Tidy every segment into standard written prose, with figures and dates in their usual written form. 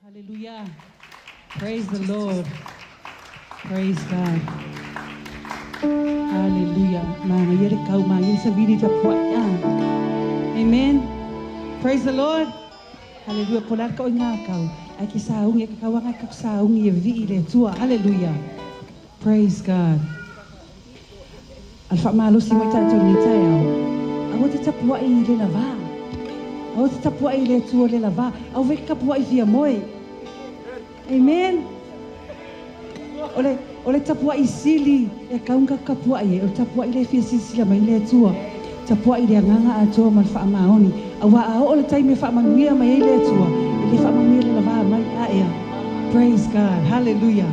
Hallelujah. Praise the Lord. Praise God. Hallelujah. Manaia le kau, manaia le savili tapuai. Ah. Amen. Praise the Lord. Hallelujah. Po la ka o ngā kau. Ai ki saungi, e ka kauanga ka saungi e vii le Atua. Hallelujah. Praise God. A le faamalosi mo i tatou i lenei taeao, aua te tapuai i le lavā. Aua te tapuai i le Atua le lavā. Aua foi e tapuai fia moe. Amen. O le, o le tapuai sili e kau ka tapuai e, o le tapuai le fia silasila mai le Atua. Tapuai i le agaga atoa ma le faamaoni. Aua a oo le taimi e faamanuia mai ai le Atua, e le faamanuia le lavā mai. Aea. Praise God. Hallelujah.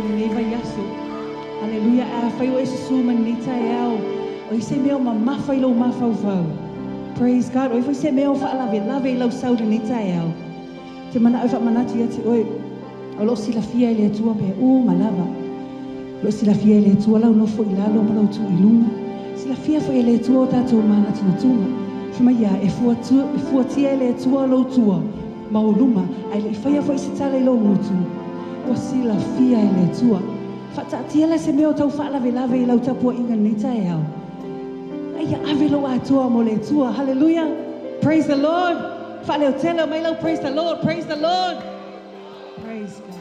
i lenei vaiaso. Aleluia. Ae afai ua e susū mai lenei taeao, o ai se mea o mamafa i lou mafaufau? Praise God. O ai foi se mea o faalavelave i lau sau i lenei taeao? Ou te manao e faamanatu ia te oe, o lo o silafia e le Atua mea uma lava. O lo o silafia e le Atua lau nofo i lalo ma lou tu i luga. Silafia foi e le Atua o tatou manatunatuga. Fai mai ia, e fuatia e le Atua lou tua ma ou luma, ae le i faia foi se tala i lou gutu, ua silafia e le Atua. Faataatia la se mea o tau faalavelave i lau tapuaiga i lenei taeao. A ia ave lou atoa mo le Atua. Hallelujah! Praise the Lord! Faaleotele mai lau praise the Lord, praise the Lord! Praise God.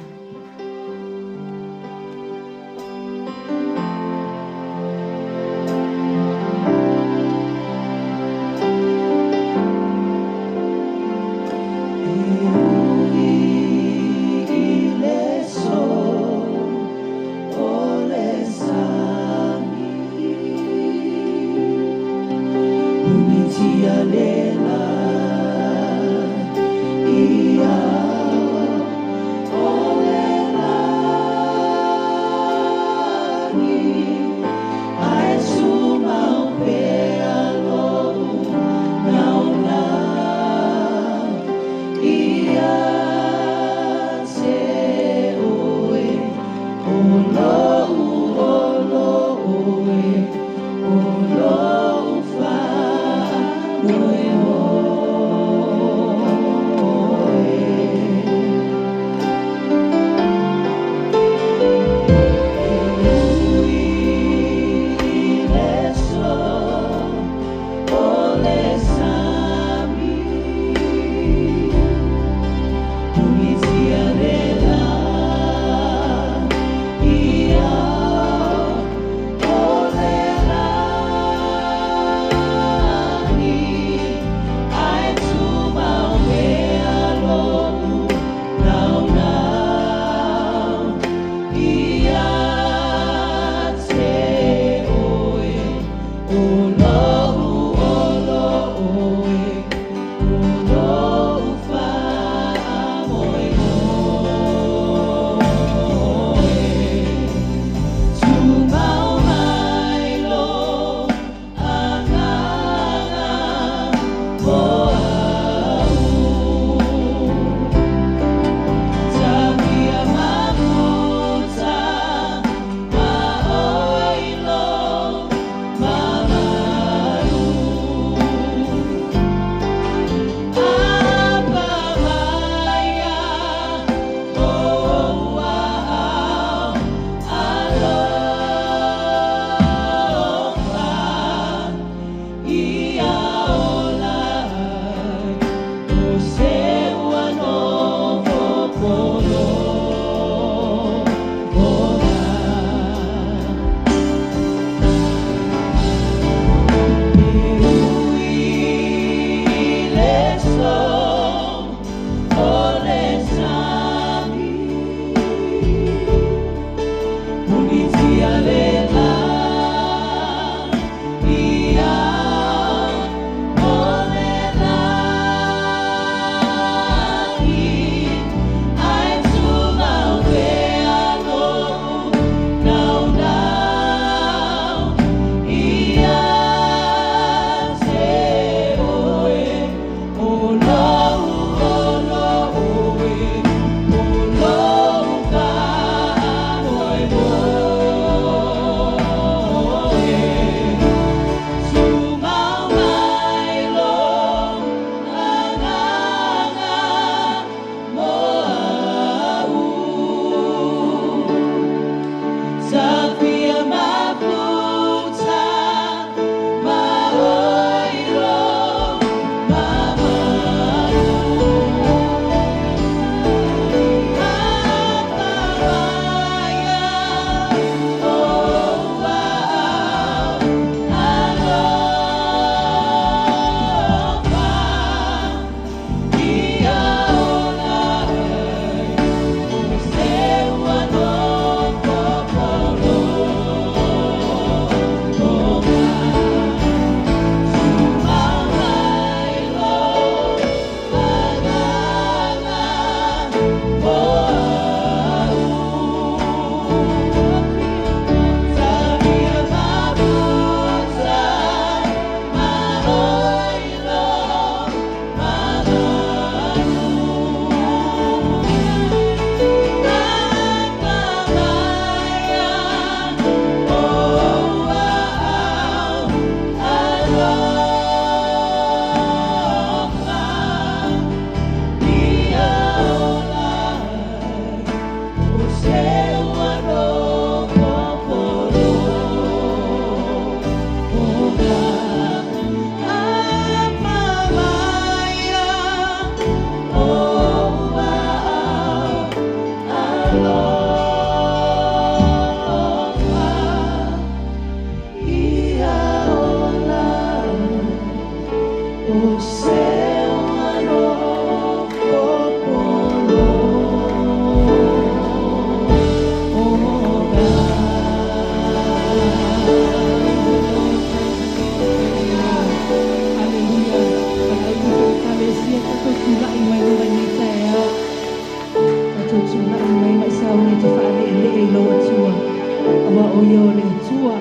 O ia o le Atua,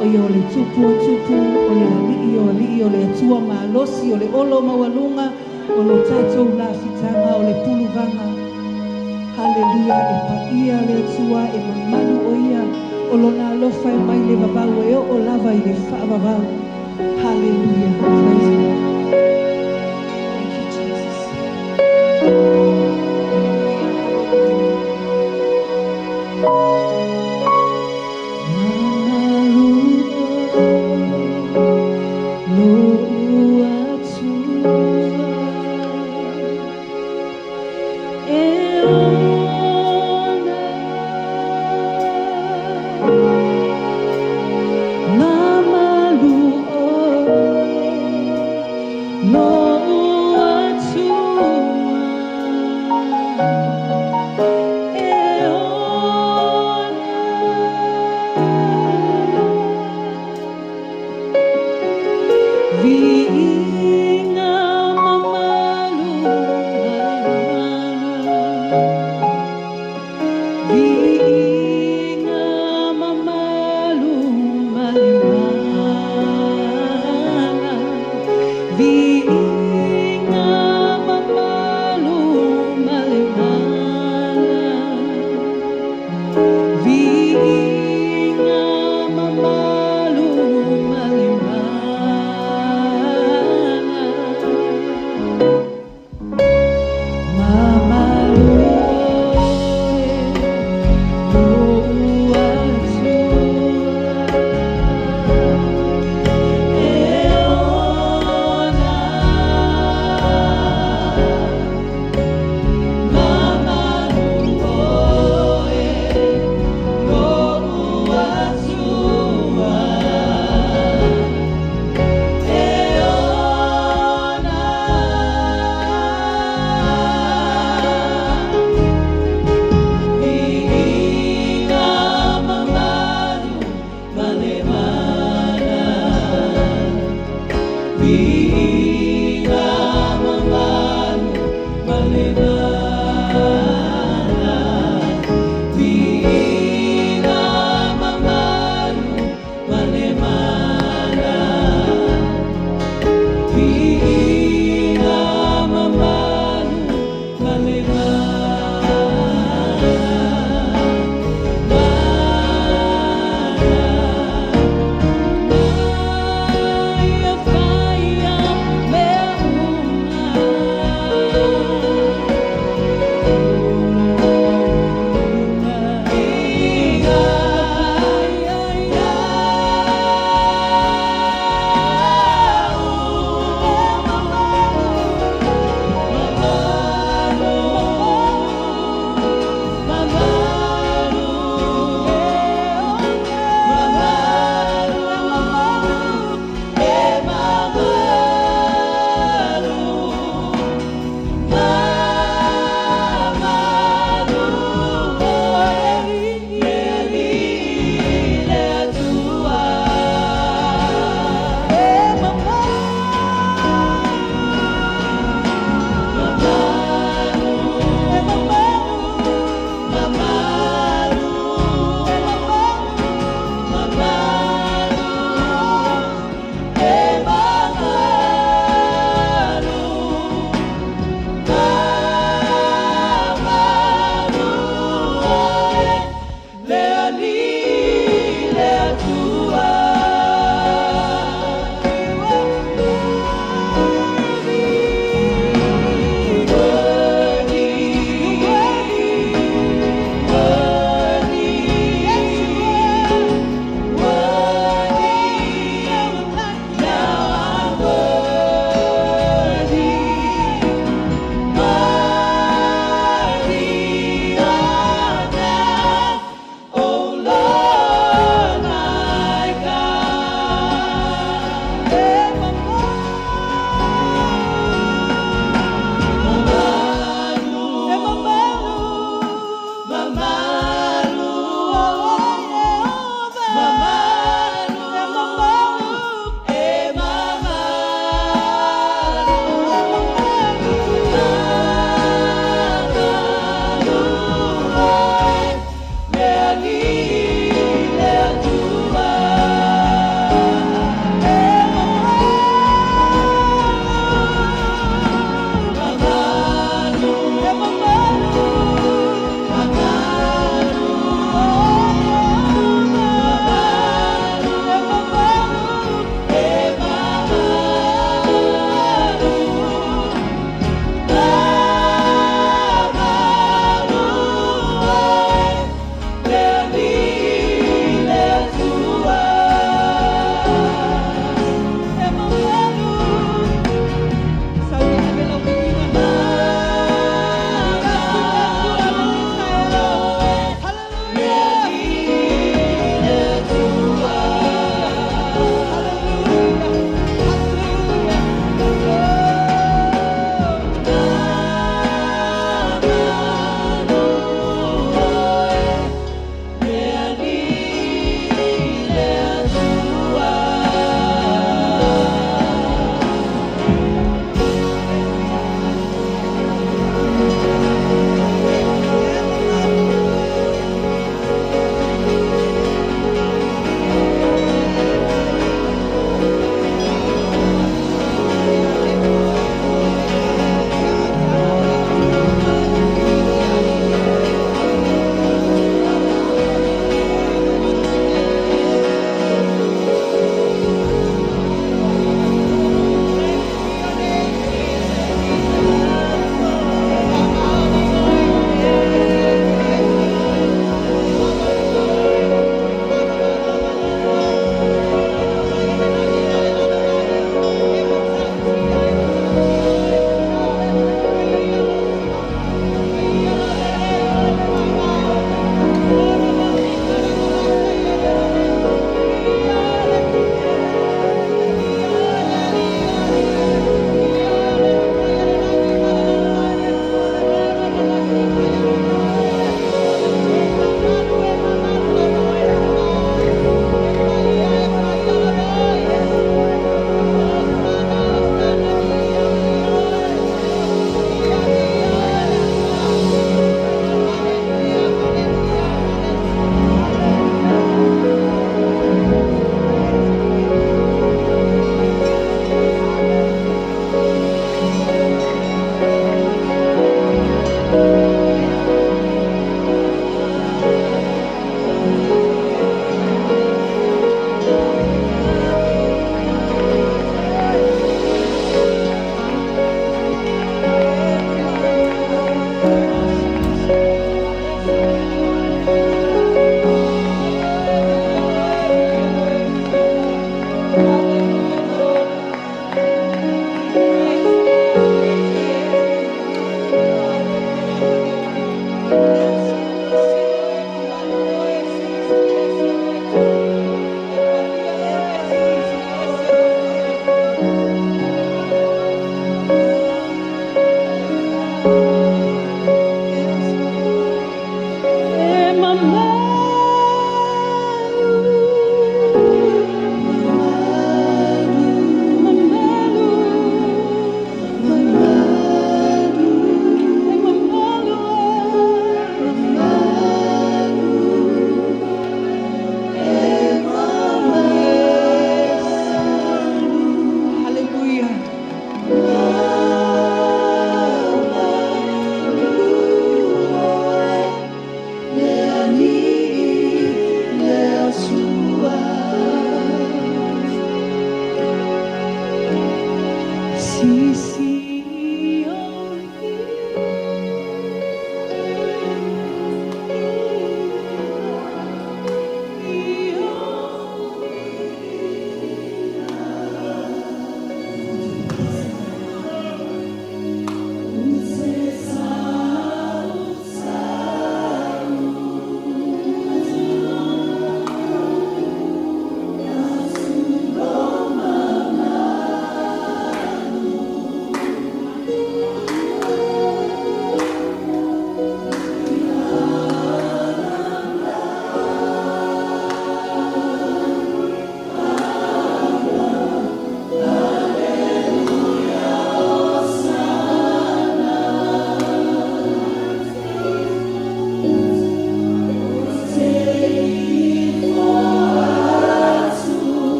o ia o le Tupu o Tupu, o le Alii o Alii, o le Atua malosi, o le olo maualuga, o lo tatou lafitaga, o le puluvaga. Haleluia, e paia le Atua, e mamalu o ia, o lona alofa e mai le vavau e oo lava i le faavavau. Haleluia. Praise God. Thank you, Jesus. Mamalu lou Atua e ona mamalu oe.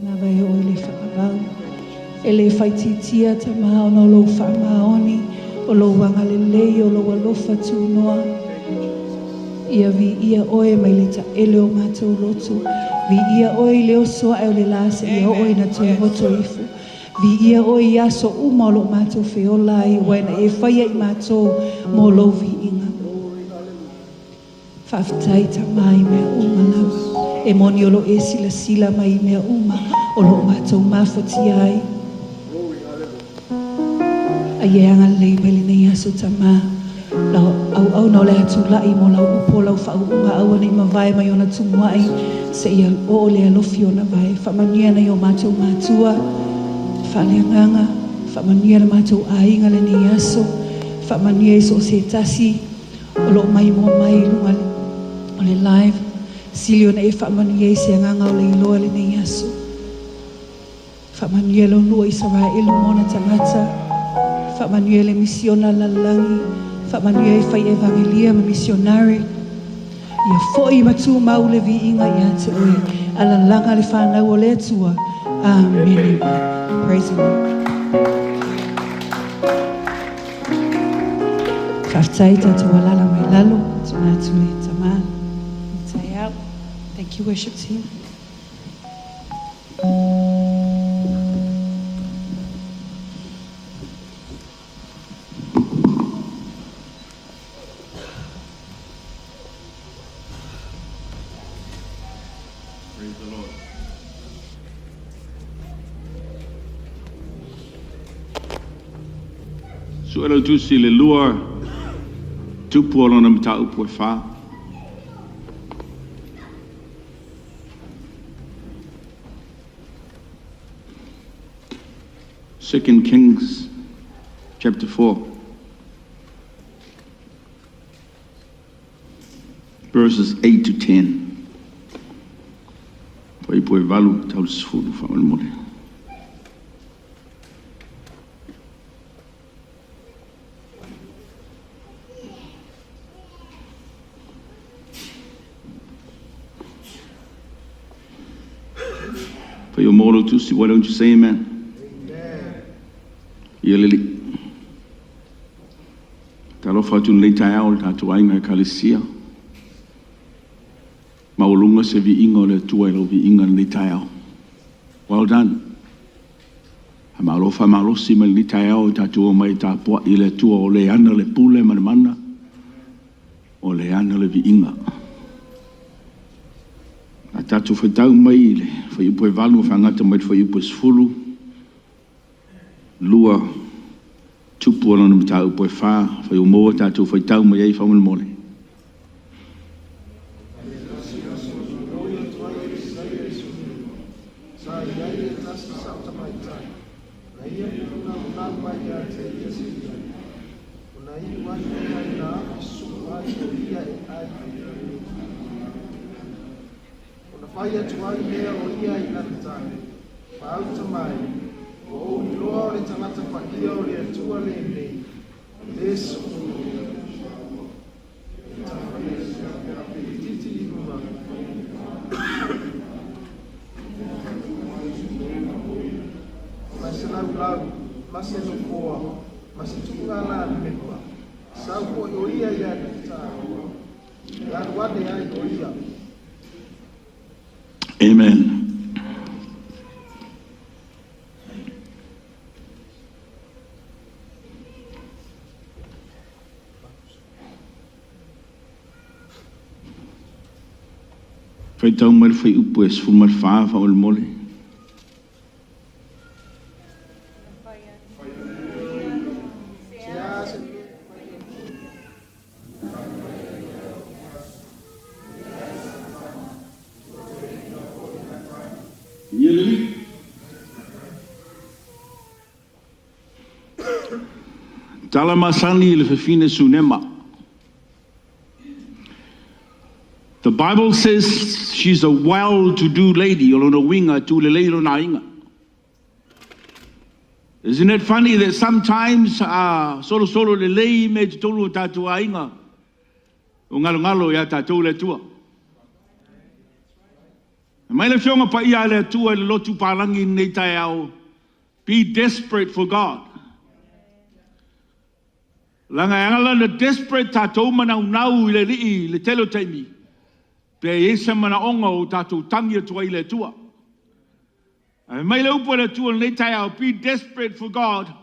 Lava e oe le faavavau. E le faitiitia Tama ona o lou faamaoni, o lou agalelei, o lou alofa tunoa. Ia viia oe mai le taele o matou loto. Viia oe i le oso ae o le la seia oo ina toe goto ifo. Viia oe i aso uma o lo o matou feola ai, aua na e faia i matou mo lou viiga. Faafetai Tama i mea uma lava. E moni o lo o e silasila mai i mea uma o lo o matou mafatia ai. A ia e agalelei mai lenei aso Tama, lau auauna o le a tulai mo lau upu o lau faauuga, aua ne i mavae mai ona tumuai seia oo le alofi ona vae. Faamanuia nai o matou matua faaleagaga, faamanuia le matou aiga lenei aso, faamanuia i so o se tasi o lo o maimoa mai i luga o le live. Sili ona e faamanuia i se agaga o le iloa lenei aso. Faamanuia lou nuu o Isaraelu ma ona tagata. Faamanuia le misiona a le lalolagi. Faamanuia i fai evagelia ma misionare. Ia foi ma tumau le viiga ia te oe. Alalaga le fanau o le Atua. Amene. Praise the Lord. Faafetai tatou alala mai lalo. Tuna atu le tama. Taeao. Thank you, worship team. Praise the Lord. Suelautusi le lua tupu o lona mataupu e fa. Second Kings chapter 4 verses 8 to 10. Fuaiupu e valu tau le sefulu faamolemole. For your mortal tusi, why don't you say amen? Ia lili. Talofa atu lenei taeao i le tatou aiga Ekalesia. Maualuga se viiga o le Atua i lau viiga i lenei taeao. Well done. Faamalo faamalosi mai lenei taeao i tatou omai e tapuai i le Atua o le ana le pule ma le mana, o le ana le viiga. A tatou faitau mai i le fuaiupu e 8 faagata mai le fuaiupu e 10, lua tupu o lona mataupu e fa, fai ua maua tatou faitau mai ai faamolemole. Sa i ai e tasi sau tamaitai, na ia naunau mai ia te ia se i'a, ona iu ai lea ina afi suu ai o ia e ai. Ona fai atu ai lea o ia i lana tane, Faauta mai, ua ou iloa o le tagata paia o le Atua lenei, e le suu. Itiiti i luga. Ma se laulau, ma se nofoa, ma se tuugalapepa, sau foi o ia ia te tāua, e alu ane ai o ia. Amen. Faitau mai le fuaiupu e 14 faamolemole. Ia lelei. Tala masani i le fafine Sunema. The Bible says she's a well-to-do lady, o lona uiga tulelei lona aiga. Isn't it funny that sometimes a solosolo lelei mea i totonu o tatou aiga, ua galogalo ia tatou le Atua. E mai le Afioga Paia a le Atua i le lotu palagi i lenei taeao, be desperate for God. Leaga e ala ona desperate tatou ma naunau i le Alii i le tele o taimi, pe i ai se manaoga o tatou tagi atu ai i le Atua. Ae mai le upu a le Atua i lenei taeao, Be desperate for God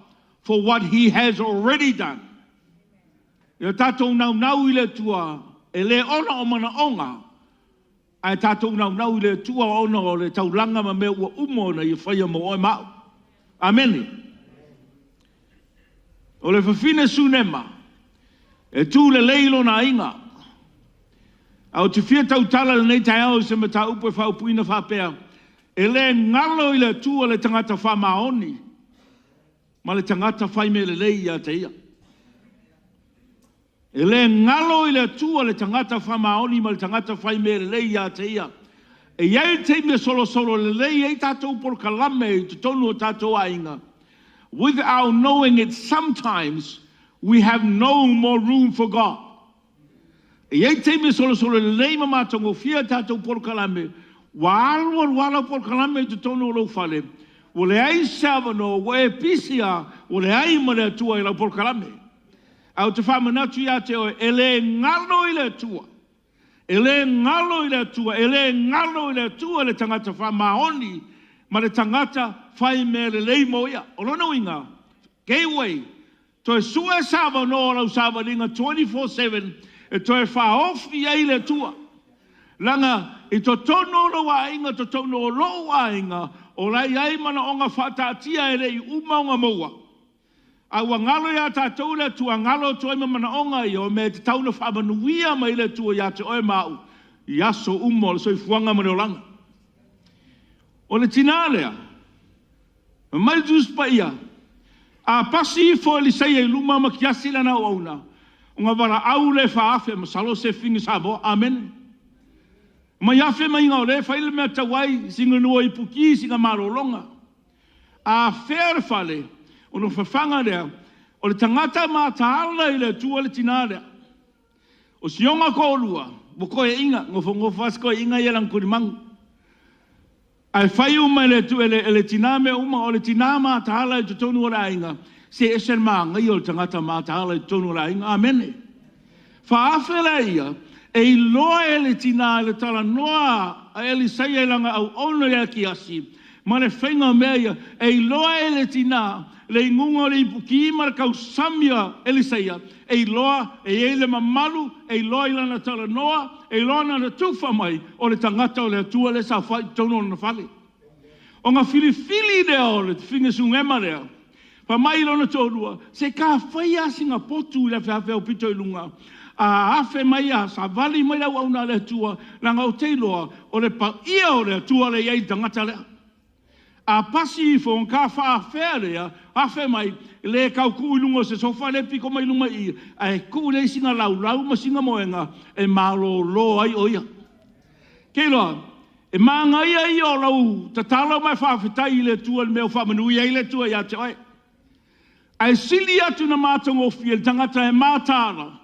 for what He has already done. Ia tatou naunau i le Atua, e le ona o manaoga, ae tatou naunau i le Atua ona o le taulaga ma mea ua uma ona Ia faia mo oe ma au. Amene. O le fafine Sunema, e tu lelei lona aiga. Ae ou te fia tautala i lenei taeao i se mataupu e faaupuina faapea, E le galo i le Atua le tagata faamaoni ma le tagata fai mea lelei ia te Ia. E le galo i le Atua le tagata faamaoni ma le tagata fai mea lelei ia te Ia. E i ai le taimi e solosolo lelei ai tatou polokalame i totonu o tatou aiga, without knowing it sometimes we have no more room for God. E i ai taimi e solosolo lelei ma matagofie a tatou polokalame, ua alu alu lava lau polokalame i totonu o lou fale, ua leai se avanoa, ua e pisi lava, ua leai ma le Atua i lau polokalame. Ae ou te faamanatu ia te oe, e le galo i le Atua, e le galo i le Atua, e le galo i le Atua le tagata faamaoni ma le tagata fai mea lelei mo ia. O lona uiga, gateway, Toe sue se avanoa o lau savaliga 24/7 e toe faaofi ai le Atua. Leaga i totonu o lou aiga, totonu o lou aiga, o la e i ai manaoga faataatia e le i uma ona maua. A ua galo ia tatou le Atua, galo atu ai ma manaoga ia, o mea e tatau ona faamanuia mai ai le Atua ia te oe ma au i aso uma o le soifuaga ma le olaga. O le tina lea, Fai mai le Tusi Paia, A pasi ifo Elisaia i luma ma Kiasi lana auauna, ona valaau lea e 4,000, masalo o se fine Samoa. Amene. Mai afe maiga o lea e fai le mea tau ai sina lua ipuki, sina malologa. A afea le fale, ona fafaga lea. O le tagata mataala i le Atua le tina lea. O si ona toalua, ua toeaina, nofonofo lava si toeaina ia i lana tulimanu. Ae fai uma e le tina mea uma, o le tina mataala i totonu o le aiga, se e ese le manaia o le tagata mataala i totonu o le aiga. Amene. 4,000 laia, e iloa e le tina i le talanoa a Elisaia i lana auauna ia Kiasi ma le faiga o mea ia, e iloa e le tina le inuga o le ipuki ma le tausami a Elisaia, e iloa e i ai le mamalu, e iloa i lana talanoa, e iloa lana tufa mai, o le tagata o le Atua lea e saofai i totonu o lona fale. Ona filifili lea o le fafine Sunema lea, fai mai i lona toalua, Se ta fai lava sina potu i le afeafe aupito i luga, a afe mai a savali mai le auauna a le Atua, leaga ou te iloa o le paia o le Atua lea e i ai i le tagata lea. A pasi ifo ona ta faafea lea, afe mai, le tau tuu i luga o se sofa lea e pito mai luma i i, ae tuu lea i sina laulau ma sina moega e malolo ai o ia. Ke iloa, e manaia ia o lau tatalo ma e faafetai i le Atua i le mea ua faamanuia ai le Atua ia te oe. Ae sili atu ona matagofie le tagata e mataala.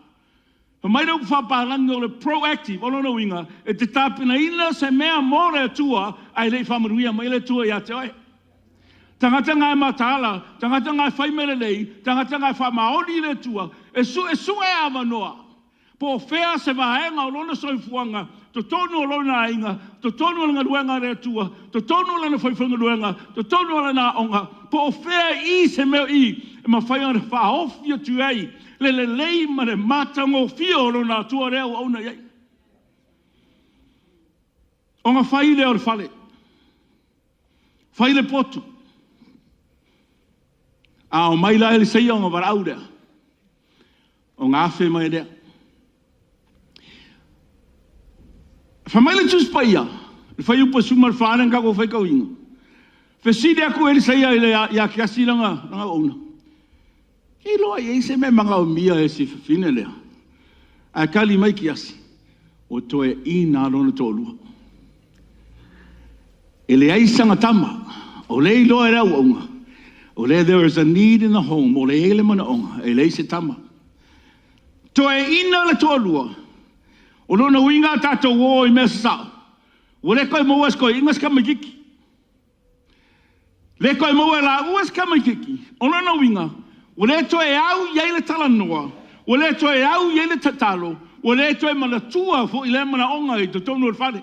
Fai mai le upu faapalagi o le proactive, o lona uiga, e te tapenaina se mea mo le Atua ae le i faamanuia mai le Atua ia te oe. Tagata na e mataala, tagata na e fai mea lelei, tagata na e faamaoni i le Atua, e suesue avanoa Po o fea se vaega o lona soifuaga, totonu o lona aiga, totonu o le galuega a le Atua, totonu o lana faifaigaluega, totonu o lana aoga, po o fea i se mea i e mafai ona faaofi atu ai le lelei ma le matagofie o lona Atua lea e auauna i ai. Ona fai lea o le fale, fai le potu, a omai la Elisaia ona valaau lea. Ona afe mai lea. Fai mai le Tusi Paia, le Fuaiupu 14 lea na tatou faitauina, fesili atu Elisaia ia Kiasi lana auauna, E iloa e i ai se mea e manaomia e si fafine lea? Ae tali mai Kiasi, Ua toeaina lava lona toalua. E leai sana tama, o lea e iloa e le auauna, o lea there is a need in the home, o lea e i ai le manaoga, e leai se tama. Toeaina le toalua, o lona uiga a tatou o i mea sasao, ua le toe maua e se toeaina se tamaitiiti. Le toe maua e laua se tamaitiiti. O lona uiga, ua le toe au i ai le talanoa, ua le toe au i ai le tatalo, ua le toe manatua foi lea manaoga i totonu o le fale.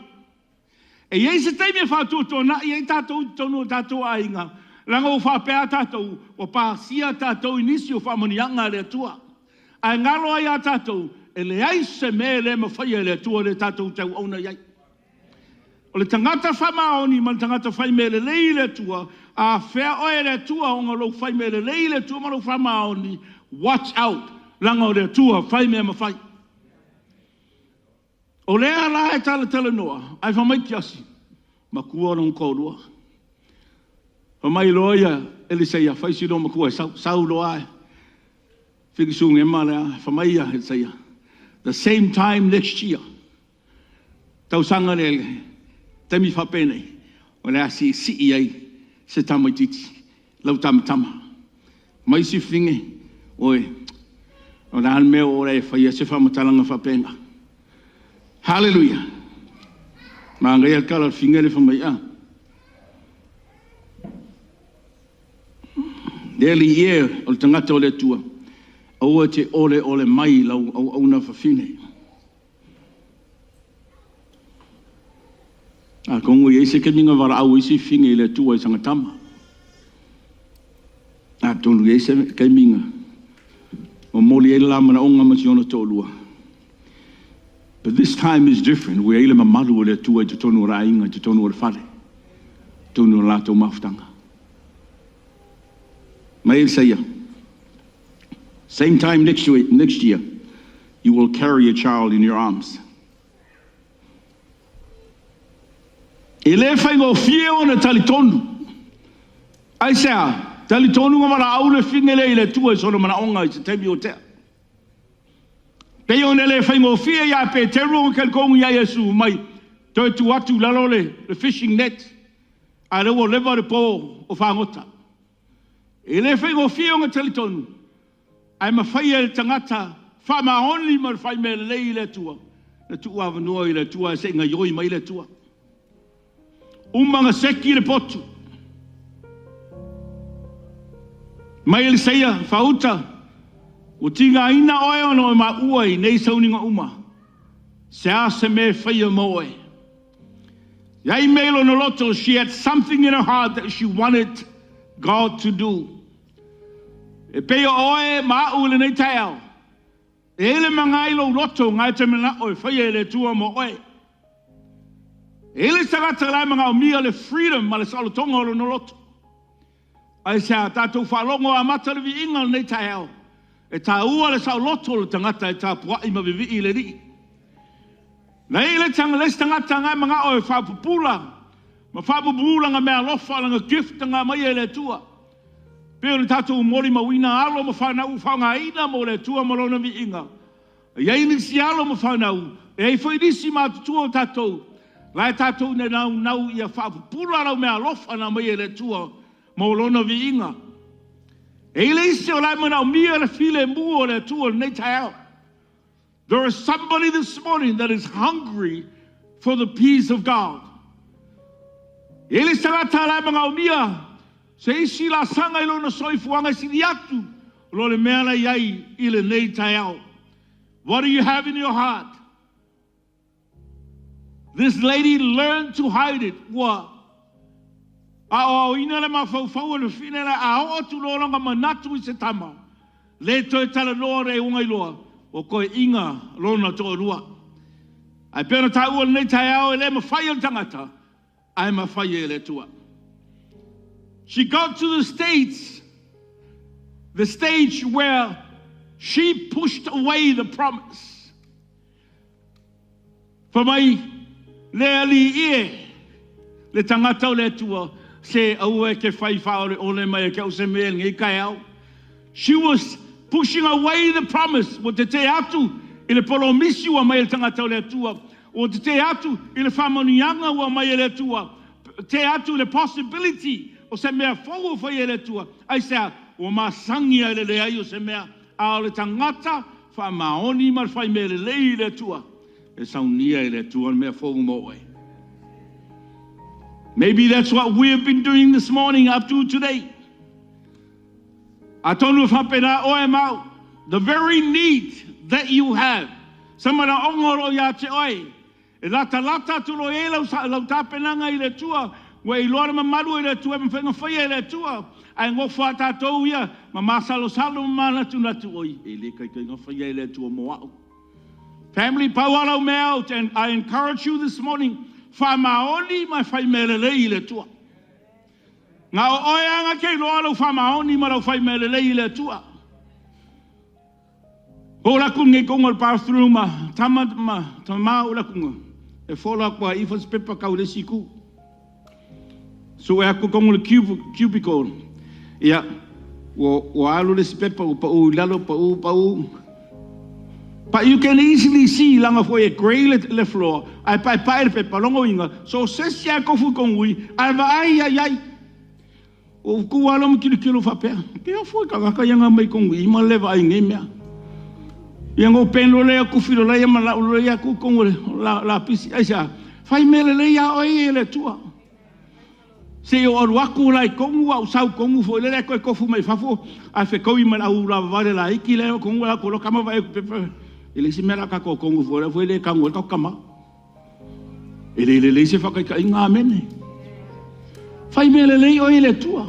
E i ai se taimi e faatuatuanai ai tatou i totonu o tatou aiga, leaga ua faapea tatou, ua pasia tatou i nisi o faamanuiaga a le Atua. Ae galo ai ia tatou, e leai se mea e le mafaia e le Atua lea tatou te auauna i ai. O le tagata faamaoni ma le tagata fai mea lelei i le Atua, a afea oe e le Atua ona o lou fai mea lelei i le Atua ma lou faamaoni, watch out, leaga o le Atua fai mea mafai. O lea la e talatalanoa, ae fai mai Kiasi, matua lona toalua. Fai mai loa ia Elisaia, fai si loomatua e sau. Sau loa ae fiki Sunema lea, fai mai ia Elisaia, the same time next year, tausaga lea, taimi faapenei, o le a siisii ai se tamaitiiti, lau tamatama. Ma isi fafine, oi, o le a le mea ua e faia se faamatalaga faapena? Hallelujah! Manaia le tala a le fafine lea fai mai, a. Le alii e o le tagata o le Atua, aua te oleole mai lau auauna fafine. Atonu e i ai se taimi na valaau ai si fafine i le Atua i sana tama. Atonu e i ai se taimi na momoli ai le la manaoga ma si ona toalua. But this time is different. Ua i ai le mamalu o le Atua i totonu o le aiga, i totonu o le fale, i totonu o le latou mafutaga. Mai Elisaia, same time next week, next year, you will carry a child in your arms. E le faigofie ona talitonu. Aisea? Talitonu na valaau le fine lea i le Atua i sona manaoga i se taimi o tea. Pei ona le faigofie ia Peteru ona talitonu ia Iesu mai toe tuu atu i lalo le fishing net, a o lea ua leva le po o fagota. E le faigofie ona talitonu, ae mafai e le tagata faamaoni ma le fai mea lelei i le Atua na tuuavanoa i le Atua se i gaoioi mai le Atua. Uma na seki le potu. Mai Elisaia, faauta, ua tigaina oe ona o maua i nei sauniga uma. Se a se mea e faia mo oe. E ai mea i lona loto, she had something in her heart that she wanted God to do. E pei o oe ma au i lenei taeao, e i ai le maga i lou loto na e te manao e faia e le Atua mo oe. E i ai le tagata la e manaomia le freedom ma le saolotoga o lona loto. Aisea tatou faalogo amata le viiga o lenei taeao? E taua le saoloto o le tagata e tapuai ma vivii i le Alii. Na i ai le isi tagata na e manao e faapupula ma faapupu lana meaalofa, lana gift na aumaia e le Atua. Pei ona tatou molimauina alo ma fanau ua faaaogaina mo le Atua ma Lona viiga. E i ai nisi alo ma fanau, e i ai foi nisi matutua o tatou, la e tatou naunau ia faapupula lau meaalofa na aumaia e le Atua mo Lona viiga. E i ai le isi o la e manaomia le filemu o le Atua i lenei taeao. There is somebody this morning that is hungry for the peace of God. E i ai le isi tagata la e manaomia se isi laasaga i lona soifuaga e sili atu lo le mea la i ai i lenei taeao. What do you have in your heart? This lady learned to hide it. Ua aoaoina le mafaufau o le fafine lea a oo atu loa lona manatu i se tama, le toe talanoa le uga iloa, ua toeaiina lona toalua. Ae pei ona taua i lenei taeao, e le mafai e le tagata, ae mafai e le Atua. She got to the states, the stage where she pushed away the promise. Fai mai le Alii e, le tagata o le Atua, se aua e te fai faaoleole mai e te au se mea i lenei taeao. She was pushing away the promise, ua tetee atu i le polomisi ua aumai e le tagata o le Atua, ua tetee atu i le faamanuiaga ua aumai e le Atua, tetee atu i le possibility o se mea fou ua faia e le Atua. Aisea? Ua masani lava i le leai o se mea, a o le tagata faamaoni ma le fai mea lelei i le Atua, e saunia e le Atua le mea fou mo oe. Maybe that's what we have been doing this morning up to today. Atonu e faapena oe ma au, the very need that you have, se manaoga o lo o ia te oe, E latalata atu loa i ai lau, lau tapenaga i le Atua, ua e iloa le mamalu i le Atua e mafai ona faia e le Atua. Ae nofo a tatou ia ma masalosalo ma manatunatu, oi, e le taitai ona faia e le Atua mo au. Family, pau lava lau mea, I encourage you this morning, faamaoni ma fai mea lelei i le Atua. Na o oe lava na te iloa lou faamaoni ma lau fai mea lelei i le Atua. O atu nei tonu o le bathroom a tama ma tama o atu e fola atu ai i se pepa tau le isi itu. Sue atu tonu le cubicle. Ia, ua alu le isi pepa ua pau i lalo, pau, pau. But you can easily see, langa foi e grey le floor, ae paepae le pepa, logo inga, so se si a kofu kongui, ae vaai ai ai. O ku alo ma kilokilo faapea. Ke a foi tagata ia nga mai kongui, ma le vaai nei mea. Ia ngo peno le aku filo la ia ma la ulo ia ku kongo la la pisi ai sa. Fai mele le ia oi e le tua. Se o alu aku la i kongu au sau kongu foi le koe kofu mai fafo a fe koi ma au la vale la iki le kongu la ko kama vai pepe. E le se mea ka ko kongu foi le foi le kangu ka kama. E le le le se whakaika inga amene. Fai mele le oi le tua.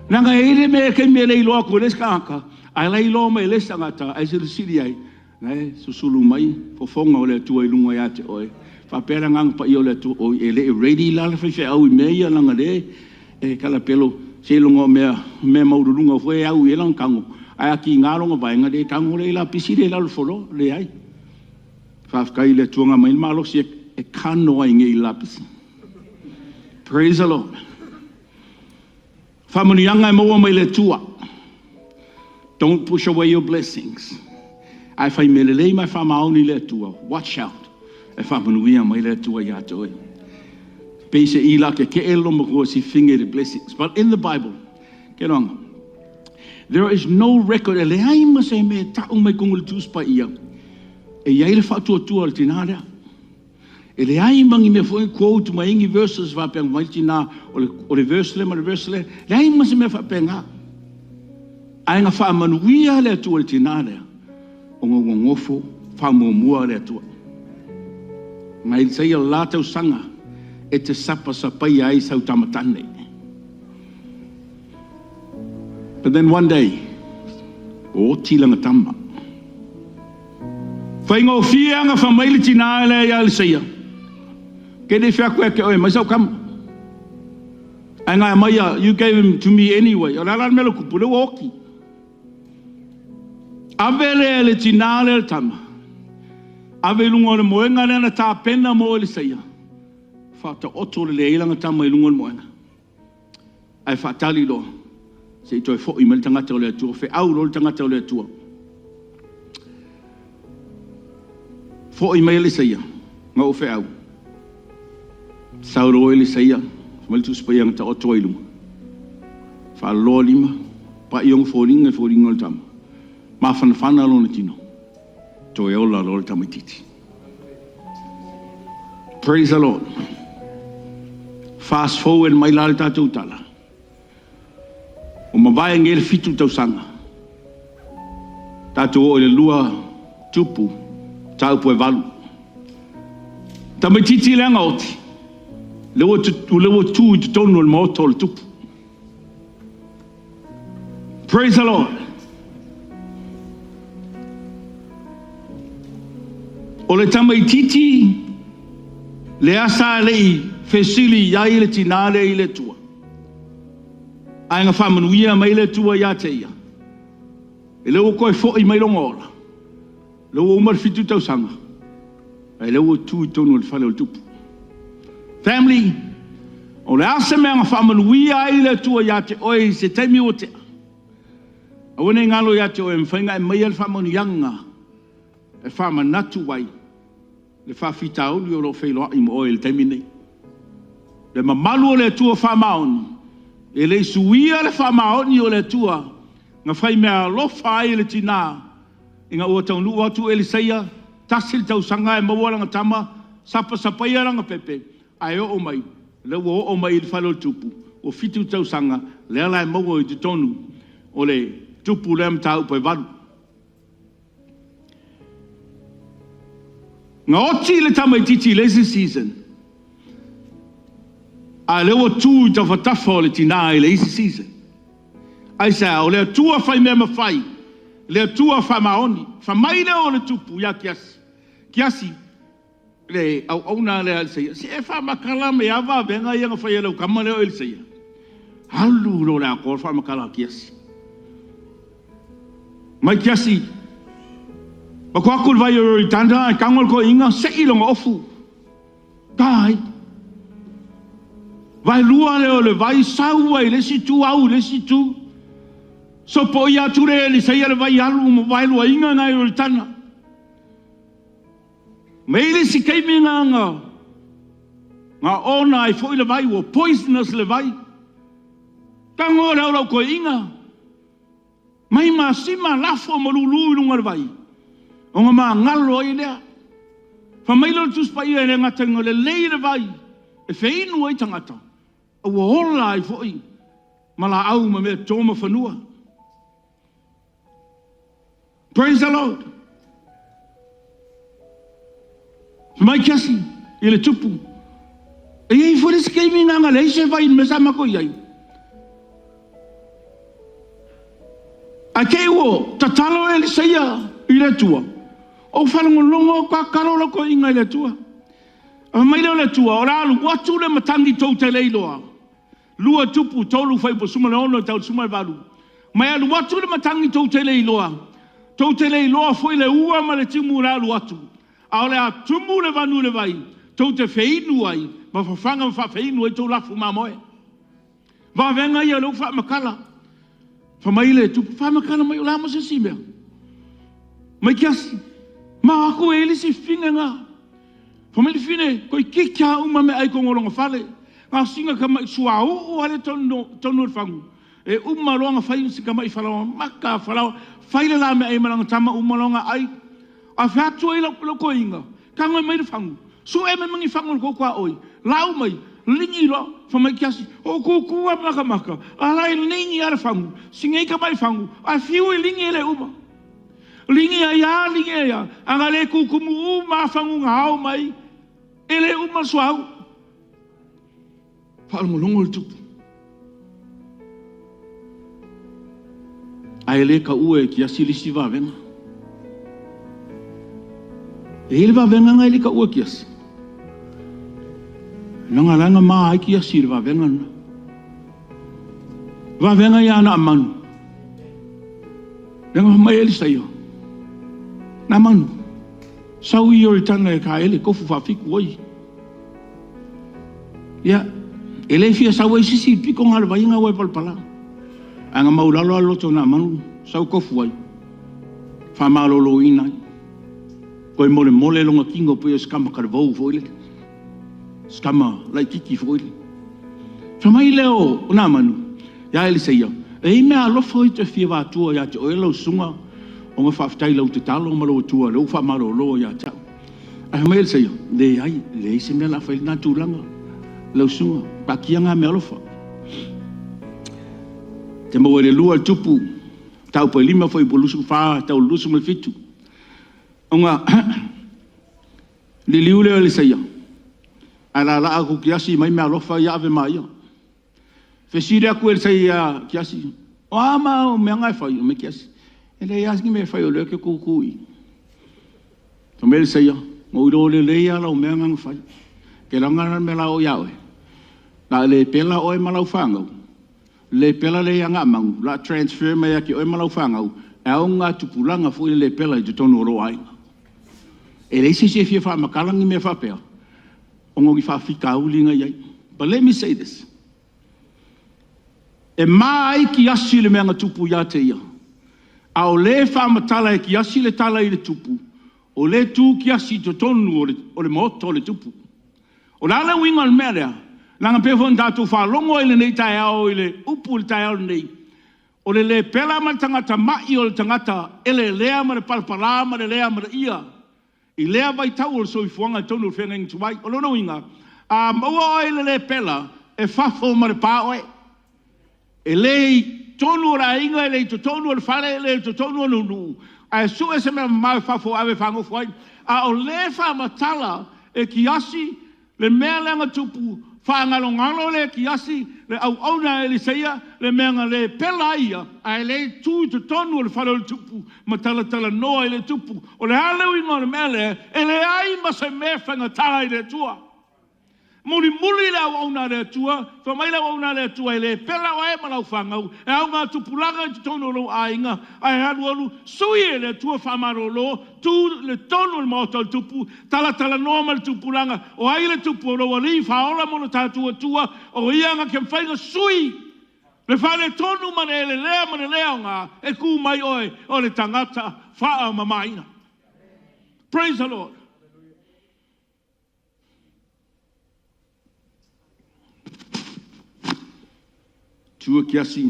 Nanga e le me ke mele i loa ko le skaka. Ai lai loa mai le sangata ai se sili ai. Nei susulu mai fofonga o le Atua i lunga ia te oe. Faapea le agaga paia o le Atua, oi e le ready la le faifeau i mea ia laga le e kalapelo seiloga o mea mea maualuluga foi e au i ai lana tago, ae atiga lona vaega le tago lea i lapisi lea i lalo o le floor. Leai. Faafetai i le Atua na aumai le malosi e kano ai nei i le lapisi. Praise the Lord. Faamanuiaga e maua mai le Atua. Don't push away your blessings. Ae fai mea lelei ma e faamaoni i le Atua. Watch out. E faamanuia mai le Atua ia te oe. Pei se i la ke ke elo ma kua si finge the blessings. But in the Bible, ke loanga, there is no record e leai ma se mea ta'u mai kongu le Tusi Paia e iai le faatuatua o le tinā lea. E leai ma ni mea foi quote mai ni verses faapea mai tinā o le verse le ma le verse le. Leai ma se mea faapena. Ae na faamanuia le Atua i le tinā lea ona ua nofo faamuamua le Atua. Mai saia la tausaga e te sapasapaia ai sau tamatane. But then one day, o oti lana tama. Faigofie aga fai mai le tinā lea ia Eliseia. Ke le fai atu e ke oe mai sau kama. Ae ngai mai ia, you gave him to me anyway. O le ala le mea le kupu, le ua oti. Ave lea le tinā lea le tama. Ave i lunga o le moenga lea na tapena mo Eliseia. Faataoto le leai lana tama i lunga o le moenga. Ae faatali loa. Se i toe foi mai le tagata o le Atua. Feau loa le tagata o le Atua. Foi mai Eliseia. Nga o feau. Sau loa Eliseia. Mai le Tusi Paia na taoto ai lunga. Faaloa lima. Pai ona foliga i foliga o le tama. Mafanafana lona tino. Toe ola loa le tamaititi. Praise the Lord. Fast forward mai la le tatou tala. O mavae nei le 7 tausaga. Tatou oo i le 2 tupu, mataupu e 8. Tamaititi le aga oti. Le ua tu i totonu o le maota o le tupu. Praise the Lord. O le tamaititi le asa lei fesili iai le tinā lea i le Atua. Ae na faamanuia mai le Atua ia te ia. E le ua koe foi mai longa ola. Le ua uma le 7 tausaga. Ae le ua tu i tonu o le fale o le tupu. Family, o le ase mea na faamanuia ai le Atua ia te oe i se taimi ua tea. Aua ne i galo ia te oe, mafai ona e maia le faamanuiaga e faamanatu ai le faafitauli o loo feiloai ma oe i le taimi nei. Le mamalu o le Atua faamaoni, e le suia le faamaoni o le Atua na fai mea alofa ai le tinā ina ua taunuu atu Eliseia, tasi le tausaga e maua lana tama, sapasapaia lana pepe, ae oo mai, le ua oo mai i le fale o le tupu, ua 7 tausaga, lea la e maua i totonu o le tupu lea mataupu e 8. Gaoti le tamaitiiti i le isi season, a o lea ua tu i tafatafa o le tina i le isi season. Aisea? O le Atua faimea mafai, le Atua faamaoni. Fai mai lea o le tupu ia Kiasi, Kiasi, le auauna lea a Elisaia, se i e faamatala mai lava vavega ia na fai e lau tama lea o Elisaia. Alu loa le atoa le faamatala a Kiasi. Fai mai Kiasi, ua atu atu le vai o Ioritana ae tago le toeaina sei lona ofu. Tai. Vaelua lea o le vai sau ai le isi itu au i le isi itu. Sopoia atu lea e Elisaia le vai alu ma vaeluaina na o Ioritana. Ma i ai le isi taimi na na ona ai foi le vai, ua poisonous le vai. Tago lea o lau toeaina, mai masima lafo ma lulu i luga o le vai, ona magalo ai lea. Fai mai lea o le Tusi Paia, e le gata ina lelei le vai e feinu ai tagata, a ua ola ai foi ma laau ma meatoto ma fanua. Praise the Lord. Fai mai Kiasi i le tupu, e i ai foi le isi taimi na leai se vai i le mea sa matou i ai. Ae te i ua tatalo Elisaia i le Atua, ou faalogologo atu lava tatalo lau toeaina i le Atua. Fai mai lea o le Atua, o le a alu atu le matagi tou te le iloa. 2 Tupu 3 fuaiupu 16 e tau i le 18. Ma e alu atu le matagi tou te le iloa, tou te le iloa foi le ua ma le timu o le a alu atu, a o le a tumu le vanu i le vai, tou te feinu ai ma fafaga ma faafeinu ai tou lafu mamoe. Vavega ia o lea ua faamatala. Fai mai le tupu, faamatala mai o le a ma se isi mea? Mai Kiasi, ma o atu e i ai le isi fafine na. Fai mai le fafine, toeitiiti lava uma meaai i totonu o lona fale. Na o sina tamai suauu lava lea e i totonu o le fagu, e uma loa ona fai si tamai falaoa mata falaoa, fai le la meaai ma lana tama uma loa ona ai. Ae fai atu ai lau toeaina, tago mai le fagu, sue mai ma ni fagu o le tou tuaoi, lau mai, ligi loa. Fai mai Kiasi, ou tu tu lava ma matamata, a o la e ligi lava le fagu, si nei tamai fagu, ae fiu e ligi e le uma. Ligi ai lava, ligi ai lava, a na le tutumu uma lava fagu na ao mai, e le uma le suauu. Faalogologo le tupu. Ae le taua e Kiasi le isi vavega. E i ai le vavega na e le taua e Kiasi. Leaga la na ma ai Kiasi i le vavega lena. Vavega ia Naamanu. Leaga fai mai Elisaia, Naamanu, sau i Ioritana e taele tofu faafitu ai. Ia, e le fia sau ai se isi i le pito na o le vaiga ua e palapala. Ae na maulalo lava le loto o Naamanu, sau tofu ai, faamaloloina ai. Toe molemole lona tino pei o se tama talavou foi lele, se tama laitiiti foi lele. Fai mai lea o Naamanu ia Elisaia, E i ai mea alofa ou te fia avatua ia te oe lau susuga, ona faafetai i lau tatalo ma lou Atua o lea ua faamalolo ia te au. Ae fai mai Elisaia, Leai, leai se mea o le a fai i lena tulaga, lau susuga, taatia na mea alofa. Te maua i le 2 Tupu, mataupu e 5 fuaiupu 24 e tau i le 27. Ona liliu lea o Elisaia, ae laalaa atu Kiasi aumai meaalofa ia ave ma ia. Fesili atu Elisaia ia Kiasi, O a mau mea na e fai? Fai mai Kiasi, E leai lava ni mea e fai o lea ou te tutu i i. Fai mai Elisaia, Na ou iloa lelei lava lau mea lena na fai. Ou te laga la le mea o le a oo ia oe. O le a le pela oe ma lau fanau, le pela lea ia Naamanu, o le a transfer mai ia te oe ma lau fanau, e auga tupulaga foi le lepela i totonu o lou aiga. E leai se isi e fia faamatala ni mea faapea, ona o ni faafitauli na i ai. But let me say this, e ma ai Kiasi i le mea na tupu ia te ia, a o lē faamatala e Kiasi le tala i le tupu, o lea e tu Kiasi i totonu o le maota o le tupu. O le a le uiga o le mea lea? Leaga e pei foi ona tatou faalogo ai i lenei taeao i le upu i le taeao lenei, o le lepela ma le tagata mai o le tagata elelea ma le palapala ma le le amanaia i lea vaitau o le soifuaga i totonu o le feagaiga tuai. O lona uiga, a maua oe i le lepela, e fafo ma le pa oe. E le i totonu o le aiga, e le i totonu o le fale, e le i totonu o le nuu, ae sue se mea mamao i fafo e ave e fagofo ai. A o lea e faamatala e Kiasi le mea lea na tupu, faagalogalo le Kiasi, le auauna a Elisaia, le mea na le pela ai ia, ae lea e tu i totonu o le fale o le tupu ma talatalanoa i le tupu. O le a le uiga o le mea lea? E leai ma se mea e faigata i le Atua. Mulimuli le auauna a le Atua, fai mai le auauna a le Atua, e le pela oe ma lau fanau, e augatupulaga i totonu o lou aiga, ae alualu sui e le Atua faamalolo, tu i le tonu o le maota o le tupu, talatalanoa ma le tupulaga, o ai le tupu o lou alii faaola ma lo tatou Atua, o ia na te mafai ona sui le faaletonu ma le lelea ma le le aoga, e tu mai oe o le tagata faamamaina. Praise the Lord. Tua Kiasi,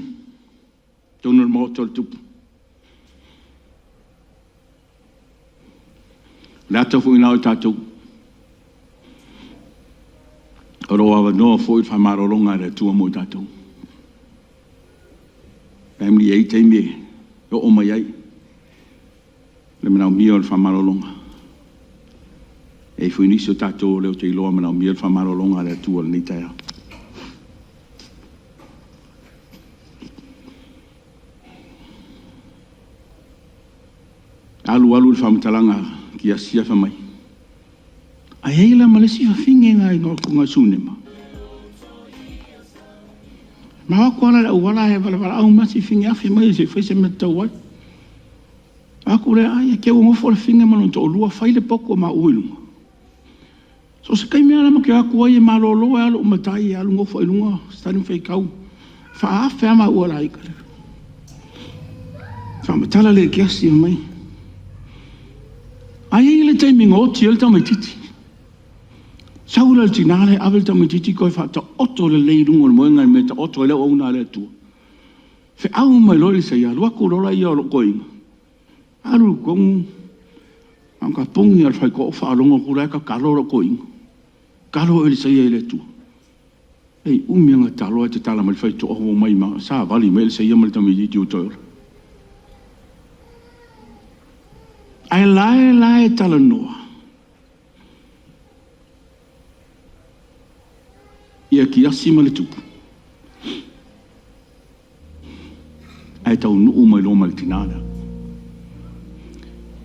totonu o le maota o le tupu. O le ata foi lena o tatou, o lo o avanoa foi le faamalologa a le Atua mo i tatou. Family, e i ai taimi e oo mai ai le manaomia o le faamalologa. E i ai foi nisi o tatou o lea ou te iloa e manaomia le faamalologa a le Atua i lenei taeao. Alu alu le faamatalaga a Kiasi fai mai, ae i ai la ma le isi fafine na igoa atu o Sunema. Na o atu lava la i le auala ae valavalaau mai si fafine afe mai se i fai se mea e tatau ai. O atu lea, ai te i ua nofo le fafine ma lona toalua fai le potu a maua i luga. So o se taimi lava la matou te o atu ai e malolo ai lava lou matai e alu nofo i luga study ma faitau, faaafe lava maua e le aiga. Faamatala lea e Kiasi fai mai, ae i ai le taimi na oti ai le tamaitiiti. Sau la le tina lea ave le tamaitiiti toe faataoto lelei i luga o le moega i le mea e taoto ai le auauna a le Atua. Feau mai loa Elisaia, alu atu loa lea o lou toeaina, alu i totonu, na ona tapuni lava o le faitotoa ou faalogo atu la e tatalo lou toeaina. Tatalo Elisaia i le Atua. E le i umi ona tatalo ae tatala mai le faitotoa ua omai ma savali mai Elisaia ma le tamaitiiti ua toe ola. Ae la la e talanoa ia Kiasi ma le tupu, ae taunuu mai loa ma le tina lea.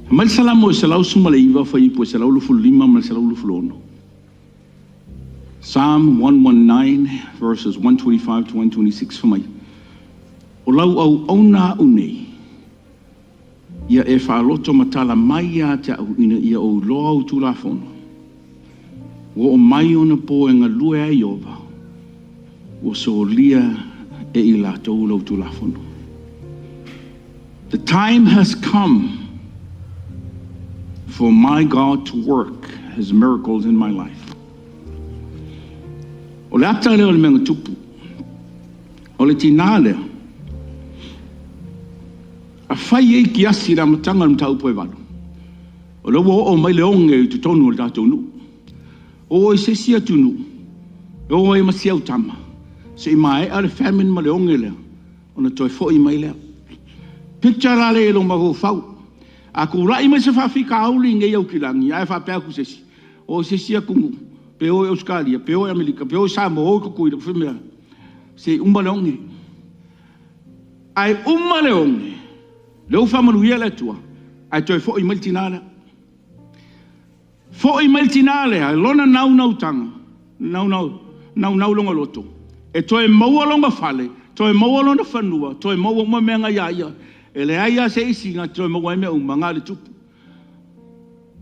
Fai mai le Salamo e 119, fuaiupu e 125 ma le 126. Psalm 119 verses 125 to 126 fai mai, O lau auauna a'u nei, ia e faaloto matala mai ia te a'u ina ia ou iloa au Tulafono. Ua oo mai ona po e galue ai Ieova, ua solia e i latou lau Tulafono. The time has come for my God to work His miracles in my life. O le ata lea o le mea na tupu, o le tinā lea, a fai ai Kiasi i le amataga o le mataupu e 8, o lea ua oo mai le oge i totonu o le tatou nuu. O i se isi atunuu, e o ai ma si au tama, se i maea le famine ma le oge lea, ona toe foi mai lea. Picture la lea i lou mafaufau, a tulai mai se faafitauli i nei Aukilani, ae faapea atu se isi, o i se isi atunuu, pe o i Ausetalia, pe o i Amerika, pe o i Samoa, o i Tutuila, fai mea, se i uma le oge. Ae uma le oge, lea ua faamanuia le Atua, ae toe foi mai le tina lea. Foi mai le tina lea i lona naunautaga, naunau lona loto e toe maua lona fale, toe maua lona fanua, toe maua uma mea na ia ia. E leai lava se isi na te toe maua ai mea uma, na o le tupu.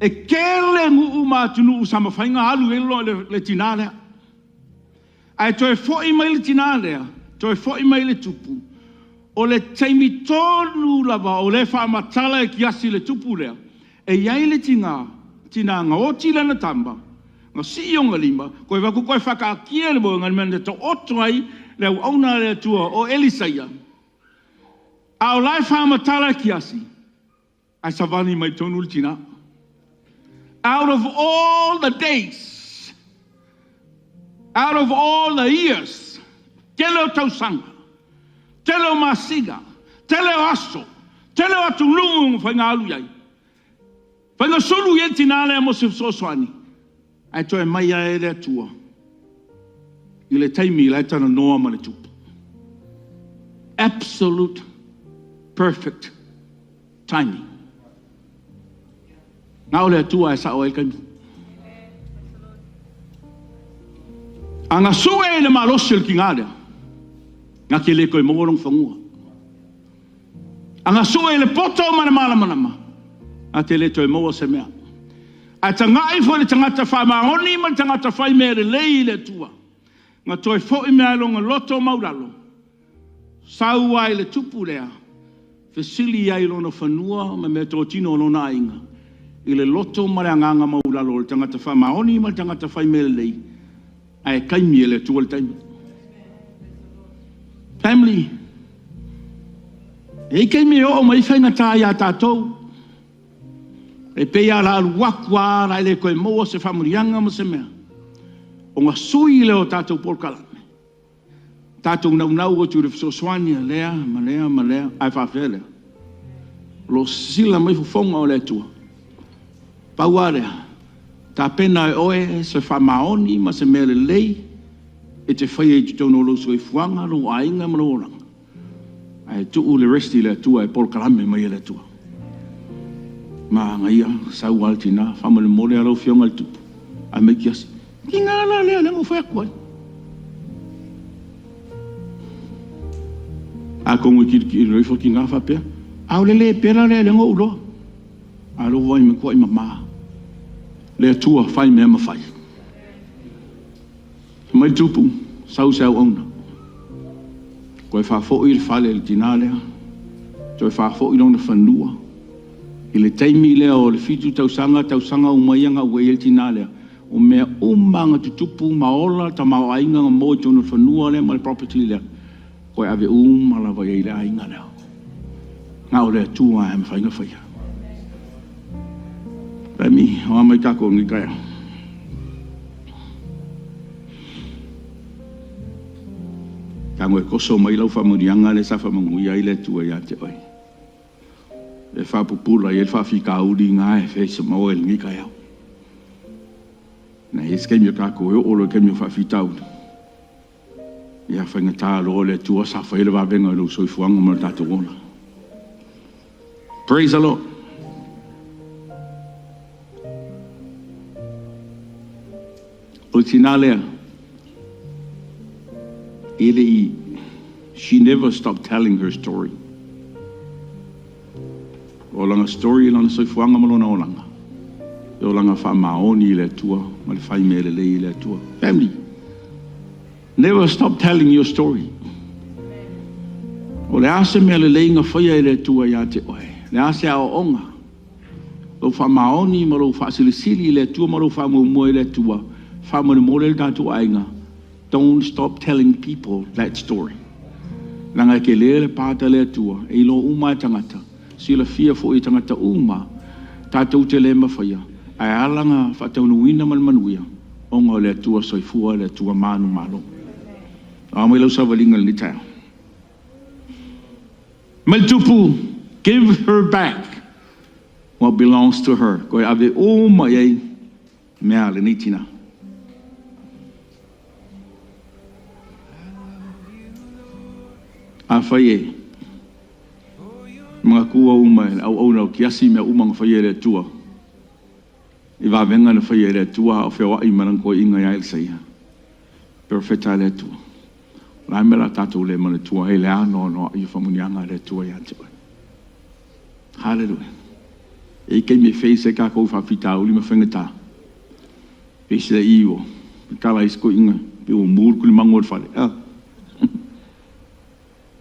E tele nuu ma atunuu sa mafai ona alu i ai le tina lea. Ae toe foi mai le tina lea, toe foi mai le tupu, o le taimi tonu lava o lea e faamatala e Kiasi le tupu lea, e i ai le tina, tina na oti lana tama, na sii ona lima, toe avatu toe faataatia le moega i le mea na taoto ai le auauna a le Atua o Elisaia, a o la e faamatala e Kiasi, ae savali mai tonu le tina. Out of all the days, out of all the years, tele o tausaga, Tele o masina, tele o aso, tele o atunuu na faiga alu i ai. Faiga sulu i ai le tina lea mo se fesoasoani, ae toe aumai lava e le Atua i le taimi la e talanoa ma le Tupu. Absolute perfect timing. Na o le Atua e sao ai le taimi. A na sue i le malosi o le tiga lea, na te le toe maua lona fanua. A na sue i le poto ma le malamalama, na te le toe maua se mea. Ae tagai foi le tagata faamaoni ma le tagata fai mea lelei i le Atua, na toe foi mai lava i lona loto maualalo, sau lava i le tupu lea, fesili ai i lona fanua ma meatotino a lona aiga, i le loto ma le agaga maualalo o le tagata faamaoni ma le tagata fai mea lelei, ae taimi e le Atua le taimi. Family, e i ai taimi e oo mai ai faigata ia tatou, e pei lava o le a alu atu lava o le a le toe maua se faamanuiaga ma se mea, ona sui lea o tatou polokalame, tatou naunau atu i le fesoasoani a lea ma lea ma lea, ae faapefea lea? O lo o sisila mai fofoga o le Atua. Pau lava lea, tapena e oe se faamaoni ma se mea lelei e te faia i totonu o lou soifuaga, lou aiga ma lou olaga, ae tuu le rest i le Atua e polokalame mai e le Atua. Manaia, sau lava le tina, faamolemole lava lau afioga i le tupu, aumai kiasi. Tiga la lea, lea na ou fai atu ai. Atonu e tilotilo ifo le tina faapea, a o le le pela lea lea na ou iloa. A o lea ua matuai mama. Le Atua fai mea mafai. Fai mai le tupu, sau se auauna, toe faafoi le fale i le tina lea, toe faafoi lona fanua. I le taimi lea o le 7 tausaga, tausaga uma ia na auai ai le tina lea, o mea uma lava na tutupu ma ola le tamaoaiga na maua i totonu o le fanua lea ma le property lea, toe ave uma lava i ai i le aiga lea. Na o le Atua lava e mafai ona faia. Taimi, o a mai tatou i lenei taeao? Tago e toso mai lau faamanuiaga lea sa faamanuia ai le Atua ia te oe, e faapupula i ai le faafitauli lena e face ma oe i lenei taeao. Na i ai se taimi o tatou e oo loa i le taimi o faafitauli, ia faigata loa le Atua sa faia le vavega i lou soifuaga ma lo tatou ola. Praise the Lord. O le tina lea, e le i, she never stopped telling her story. O lana story, lana soifuaga ma lona olaga, e olaga faamaoni i le Atua ma le fai mea lelei i le Atua. Family, never stop telling your story. O le a se mea lelei na faia e le Atua ia te oe, le a se aoaoga, lou faamaoni ma lou faasilisili i le Atua ma lou faamuamua i le Atua, faamolemole le tatou aiga, don't stop telling people that story. Leaga e tele le pata le Atua, e iloa uma e tagata, silafia foi e tagata uma, tatou te le mafaia, ae ala ona faataunuuina ma le manuia, ona o le Atua soifua, le Atua manumalo. A mai lau savaliga i lenei taeao. Mai le tupu, give her back what belongs to her. Toe ave uma i ai mea a lenei tina. Afai e manatua uma e le auauna o kiasi mea uma na faia e le Atua, i vavega na faia e le Atua a o feoai ma lana toeaina ia Elisaia, perofeta a le Atua. O le a le mea o le a tatou le manatua ai le anoanoai o faamanuiaga a le Atua ia te oe? Hallelujah. E i ai taimi e face ai tatou i faafitauli ma faigata. Pei se i ua tala ai si toeaina, pe ua mu le tulimagu o le fale. Ah.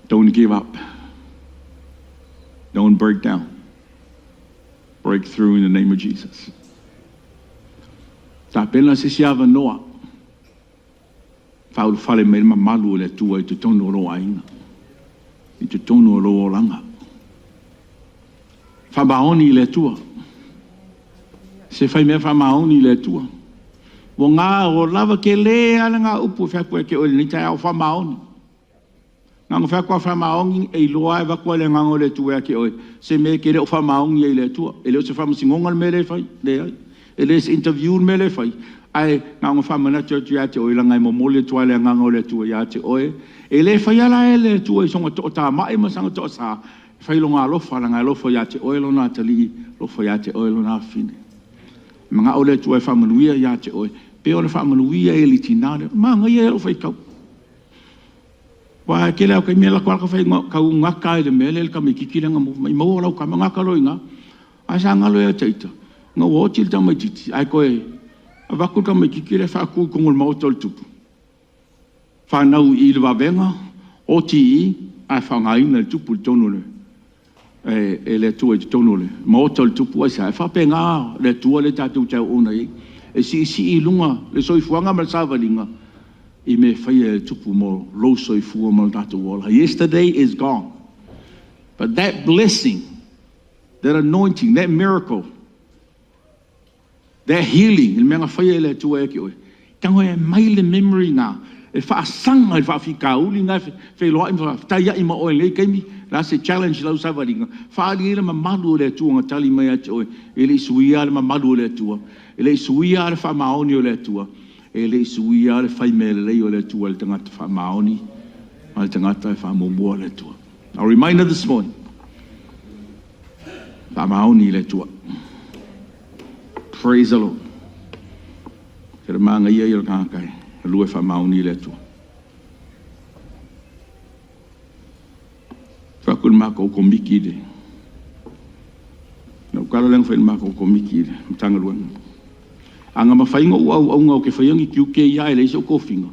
Don't give up. Don't break down. Break through in the name of Jesus. Tapena se isi avanoa. Faaulufale mai le mamalu o le Atua i totonu o lou aiga, i totonu o lou olaga. Faamaoni i le Atua. Se fai mea faamaoni i le Atua. Ua gā, ua lava tele lava le gā upu e fai atu ia te oe i lenei taeao, faamaoni. Na ona fai atu lava faamaoni e iloa lava e avatu lava e le Agaga o le Atua ia te oe se mea e te le o faamaoni ai i le Atua. E le o se faamasinoga le mea lea e fai, leai. E le o se interview le mea lea e fai, ae na ona faamanatu atu ia te oe, leaga e momoli atu lava e le Agaga o le Atua ia te oe. E le faia la e le Atua i sona toatamai ma sana toasa, e fai i lona alofa, leaga e alofa ia te oe lona atalii, alofa ia te oe lona afafine. E manao le Atua e faamanuia ia te oe, pei ona faamanuia i le tinã lea. Manaia ia o lou faitau. Aua o le tele lava o taimi e alu atu lava ota tau gata lava i le mea lea i le tamaitiiti lea na maua. Maumau e lau tama, gata loa i ina. Ae sa galo ia te ita, ina ua oti le tamaitiiti ae toe avatu le tamaitiiti lea faatu i totonu o le maota o le tupu, fanau i i le vavega, oti i i, ae faaaogaina e le tupu i totonu o le e le Atua i totonu o le maota o le tupu. Aisea? E faapena le Atua lea tatou te auauna i ai, e siisii i luga le soifuaga ma le savaliga i mea e faia e le tupu mo lou soifua ma lo tatou ola. Yesterday is gone, but that blessing, that anointing, that miracle, that healing, le mea na faia e le Atua ia te oe, tago e aumai le memory lena e faasaga i le faafitauli lena e feiloai ma fetaiai ma oe i lenei taimi. O le a se challenge i lau savaliga? Faaali ai le mamalu o le Atua na tali mai ia te oe. E le i suia lava le mamalu o le Atua, e le i suia lava le faamaoni o le Atua, e le i suia lava le fai mea lelei o le Atua i le tagata faamaoni ma le tagata e faamuamua le Atua. A reminder this morning, faamaoni i le Atua. Praise the Lord. O le manaia ia o le tagata e galue faamaoni i le Atua. Fai atu le matou komiti i le lau tala lea na fai i le matou komiti i le Matagaluega. A na mafai ona ou auauna ou te faia ni tiute ia ae leai sou tofiga,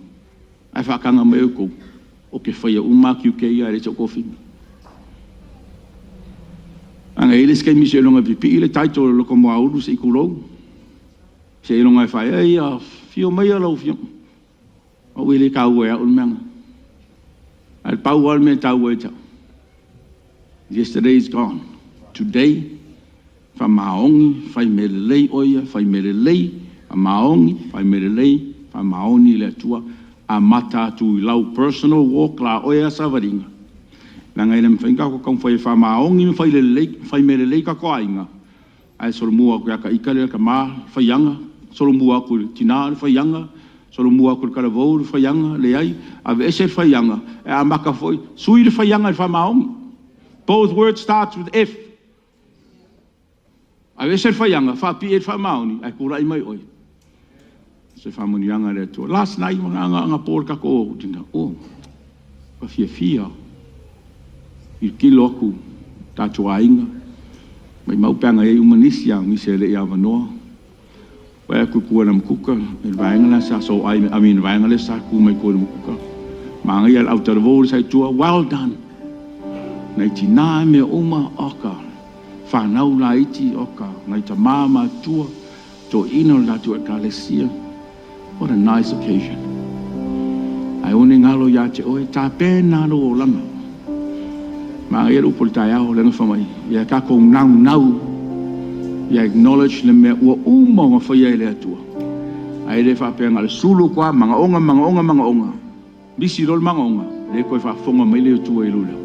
ae faataga mai outou, ou te faia uma lava tiute ia ae leai sou tofiga. Leaga e i ai le isi taimi seiloga e pipii le title i le loto muaulu se i tulou, seiloga e fai, ai afio maia lau Afioga. Au e le taua ia te au le mea lena. Ae pau lava le mea e taua ia te au, yesterday is gone, today, faamaoni, fai mea lelei oe ia, fai mea lelei, faamaoni, fai mea lelei, faamaoni i le Atua, amata atu i lau personal walk la oe lava savaliga, leaga e le mafai ona tatou taumafai e faamaoni ma fai lelei, fai mea lelei tatou aiga, ae solomua atu ia ita le tama le faiaga, solomua atu i le tina le faiaga, solomua atu i le talavou le faiaga, leai, aveese le faiaga, e amata foi, sui le faiaga i le faamaoni. Both words starts with F. Aveese le faiaga, faapipii i ai le faamaoni, ae tulai mai oe. Se faamanuiaga a le Atua. Last night, anapo i le tatou dinner, oh, ua fiafia, tilotilo atu tatou aiga, maumau pe ana i ai uma nisi, a o nisi e le i avanoa. Vaai atu i tua i Lamatuka, i le vaega lea sa so ai, I mean, le vaega lea sa tu mai tua i Lamatuka. Manaia le autalavou le sa i tua, well done. Nai tinā mea uma, oka, whanau laiti, oka, nai tamā matua, toeaiina o le tatou ekalesia. What a nice occasion. Ae aua ne i galo ia te oe, tapena lou olaga. Manaia le upu o le taeao lea na fai mai, ia tatou naunau, ia acknowledge le mea ua uma ona faia e le Atua. Ae le faapea na o le sulu atu lava, manaoga, manaoga, manaoga, misi loa le manaoga, le toe faafofoga mai le Atua i lou leo.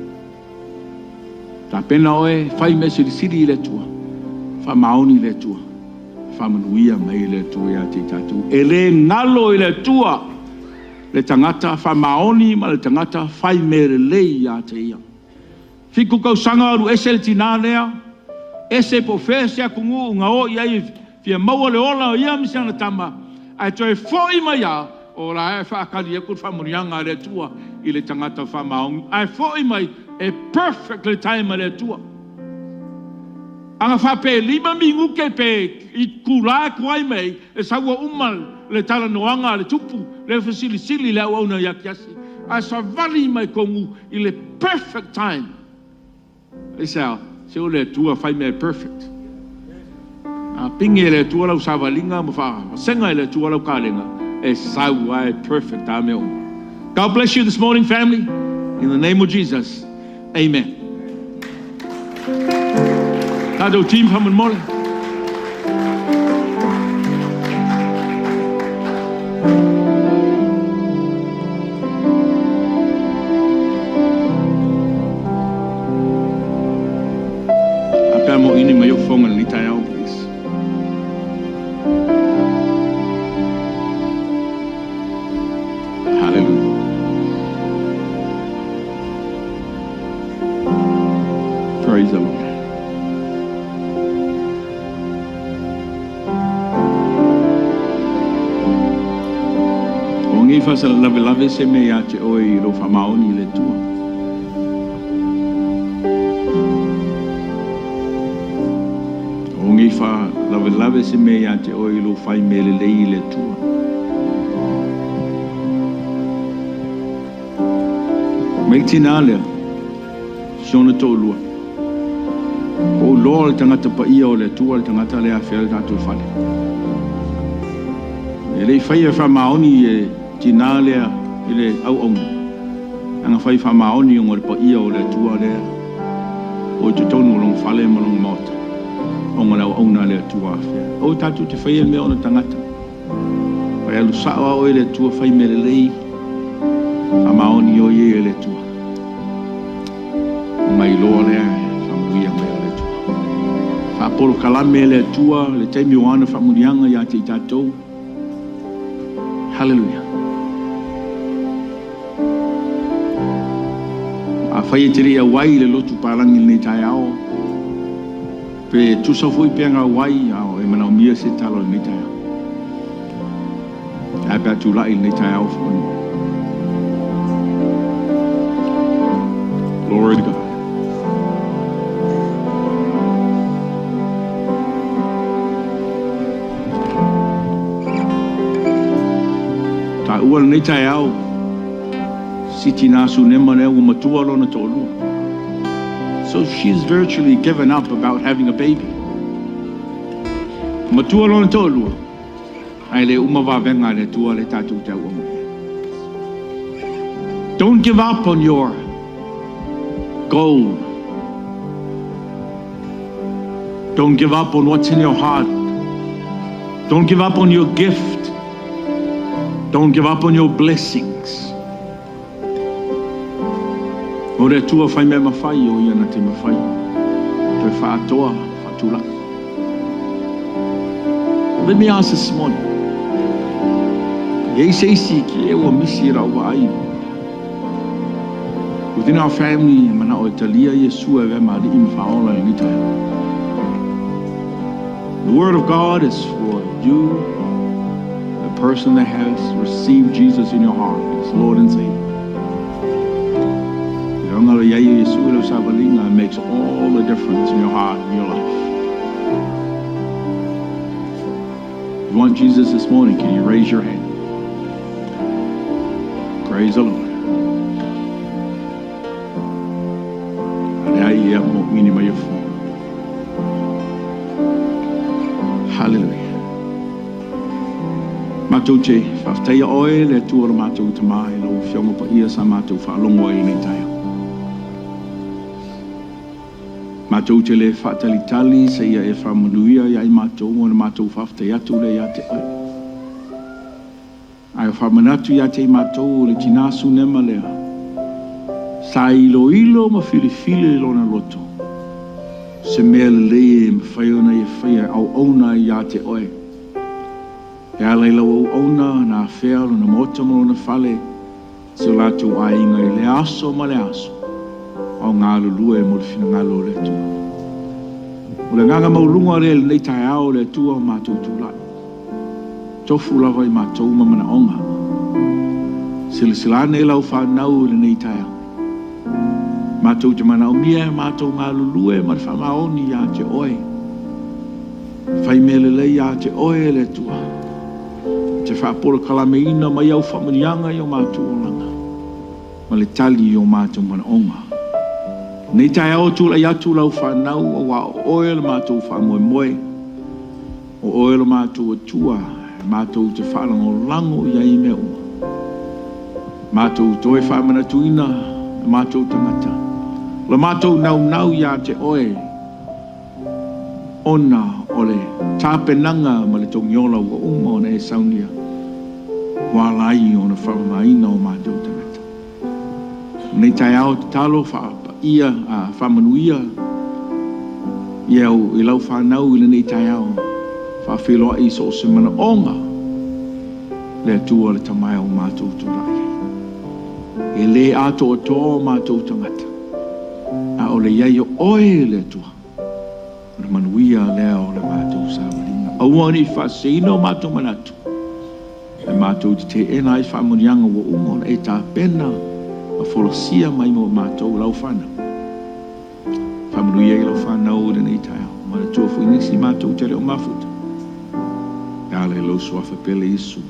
Tapena oe, fai mea silisili i le Atua, faamaoni i le Atua, faamanuia mai le Atua ia te i tatou. E le galo i le Atua le tagata faamaoni ma le tagata fai mea lelei ia te ia. 7 tausaga o alu ese le tinã lea, ese po o fea se atunuu na o i ai e fia maua le ola o ia ma si ana tama, ae toe foi mai lava, o la e faatali atu le faamanuiaga a le Atua i le tagata faamaoni, ae foi mai e perfect le time a le Atua. Ana faapea e 5 minute pe itula e tuai mai ai, e sau ua uma le talanoaga a le tupu, le fesilisili le auauna ia Kiasi, ae savali mai tonu i le perfect time. Aisea? Se o le Atua fai mea e perfect. A pigi e le Atua lau savaliga ma faavasega e le Atua lau kalega, e sau lava e perfect lava mea uma. God bless you this morning, family. In the name of Jesus. Amen. Tatou team faamolemole. Ini mai o fonga lenei taeao, please. Hallelujah. Praise the Lord. O ngei faasalavelave se mea ia te oe i lou faamaoni i le Atua. O ngei faalavelave se mea ia te oe i lou fai mea lelei i le Atua. Mai le tinā lea, si ona toalua. Ua ou iloa le tagata paia o le Atua le tagata lea e afea le tatou fale. E le i faia faamaoni e tinā lea i le auauna, leaga fai faamaoni ona o le paia o le Atua lea o i totonu o lona fale ma lona maota, ona o le auauna a le Atua afea. Aua tatou te faia mea ona tagata. Pai alu sao lava oe i le Atua fai mea lelei, faamaoni oe ia i le Atua. Ona iloa lea e faamanuia mai o le Atua. Faapolokalame e le Atua le taimi o ana faamanuiaga ia te i tatou. Hallelujah. Afai e te le i auai i le lotu palagi i lenei taeao, pe tusa foi pe na auai, a e manaomia se tala o lenei taeao. Ae pe a tulai i lenei taeao foi. Glory to God. Taua lenei taeao, si tinā Sunema lea ua matua lona toalua. So she's virtually given up about having a baby. Matua lona toalua, ae le uma vavega a le Atua le tatou te auauna ai. Don't give up on your goal. Don't give up on what's in your heart. Don't give up on your gift. Don't give up on your blessings. O le Atua fai mea mafai o ia na te mafai. Toe faatoa, faatulai. Let me ask this morning. E i ai se isi ki e ua misi i lau vaai. Within our family, e manao e talia Iesu e avea ma Alii ma Faaola i lenei taeao. The word of God is for you, the person that has received Jesus in your heart as Lord and Savior. Le ona le iai o Iesu i lau savaliga makes all the difference in your heart and your life. You want Jesus this morning, can you raise your hand? Praise the Lord. Ale ai ia mo ini mai o fo. Hallelujah. Matou te faafetaia oe le Atua o le matou Tama i lau Afioga paia sa matou faalogo ai i lenei taeao. Matou te le faatalitali seia e faamanuia ia i matou ona matou faafetai atu lea ia te oe. Ae o faamanatu ia te i matou o le tinā Sunema lea, sa iloilo ma filifili i lona loto se mea lelei e mafai ona ia faia e auauna ai ia te oe. E ala i lau auauna na afea lona maota ma lona fale, si o latou aiga i lea aso ma lea aso, a o galulue mo le finagalo o le Atua. O le agaga maualuga lea i lenei taeao o le Atua o matou tulai. Tofu lava i matou ma manaoga. Silasila ane i lau fanau i lenei taeao. Matou te manaomia e matou galulue ma le faamaoni ia te oe. Fai mea lelei ia te oe e le Atua. E te faapolokalameina mai au faamanuiaga i o matou olaga ma le tali i o matou manaoga. Nei taeao tulai atu lau fanau aua o oe le matou faamoemoe. O oe lo matou Atua, e matou te faalagolago i ai i mea uma. Matou toe faamanatuina le matou tagata, lo matou naunau ia te oe, ona o le tapenaga ma le togiola ua uma ona e saunia, ua ala ai ona faamamaina o matou tagata. Nei taeao tatalo faapaia, faamanuia Ia i lau fanau i lenei taeao, faafeiloai i so o se manaoga, le Atua le Tama e o matou tulai ai. E le atoatoa o matou tagata, a o le i ai o oe le Atua, o le manuia lea o le matou savaliga. Aua ne i faaseseina o matou manatu, e matou te teena ai faamanuiaga ua uma ona e tapena ma folasia mai mo matou lau fanau. Faamanuia i lau fanau i lenei taeao. Manatua foi nisi matou te le o mafuta. E ala i lou suafa pele Iesu.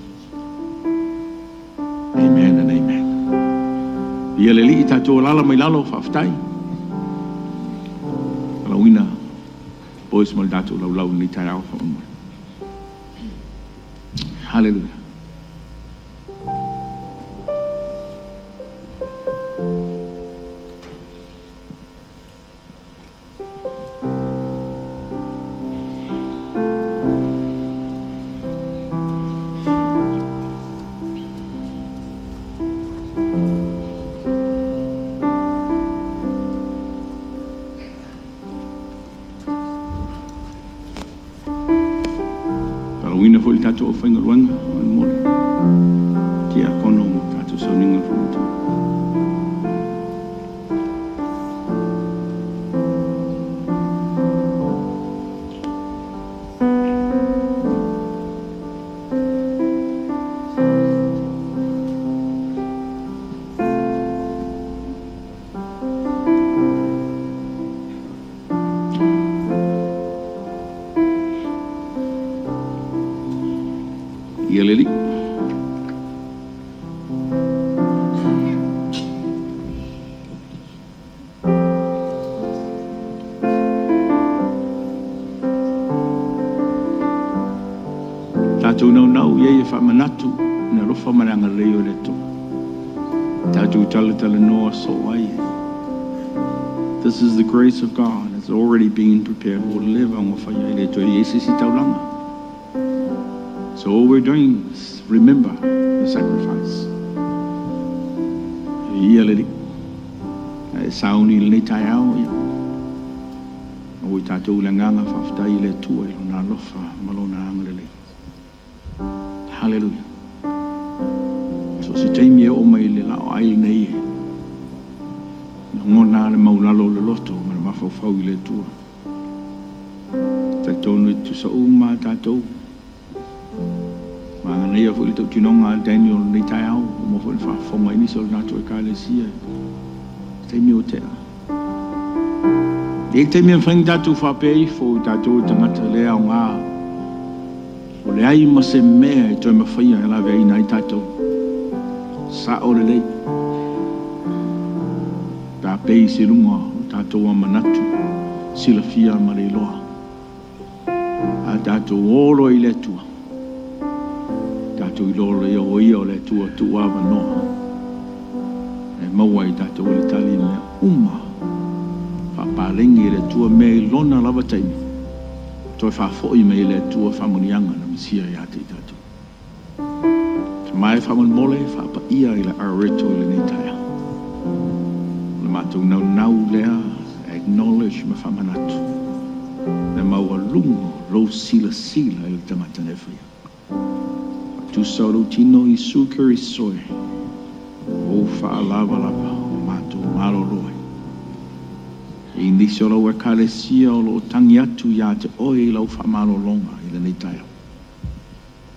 Amen and amen. Ia le Alii tatou alaala mai lalo, faafetai. Valaauina boys ma le tatou laulau i lenei taeao faamolemole. Hallelujah. Valaauina foi le tatou aufaigaluega faamolemole. Tiakono ma tatou sauniga foi. Ia le Alii. Tatou naunau i ai e faamanatu le alofa ma le agalelei o le Atua. Tatou talatalanoa soo ai. This is the grace of God has already been prepared. Ua leva ona faia e le Atua e i ai se isi taulaga. So all we're doing is remember the sacrifice. Ia le Alii. Ae sauni i lenei taeao, ia. Maua i tatou le agaga faafetai i le Atua i Lona alofa ma Lona agalelei. Haleluia. So o se taimi e oo mai i le laoai lenei e lagona le maulalo o le loto ma le mafaufau i le Atua. Talitonu e tutusa uma a tatou. Manaia foi le tautinoga a Daniel lenei taeao, ua maua foi le faafofoga i nisi o le tatou Ekalesia i le taimi ua tea. E i ai taimi e mafai ona tatou faapea ifo i tatou e tagata le aoga, ua leai ma se mea e toe mafaia e laveaiina ai tatou. Sao lelei. Pe a pei se luga o tatou a manatu, silafia ma le iloa. A tatou o loa i le Atua, tatou iloa loa o Ia o le Atua tuuavanoa e maua ai tatou i le tali i mea uma. Faapaleni e le Atua mea i Lona lava taimi, toe faafoi mai e le Atua faamanuiaga na misia ia te i tatou. Tama e faamolemole faapaia i le areto i lenei taeao. O le matou naunau lea e acknowledge ma faamanatu le maualuga o lou silasila i le tagata na e faia. Faatusa o lou tino Iesu Keriso e ou faalavalava o matou malolo ai. E i nisi o lau Ekalesia o lo o tagi atu ia te oe i lau faamalologa i lenei taeao.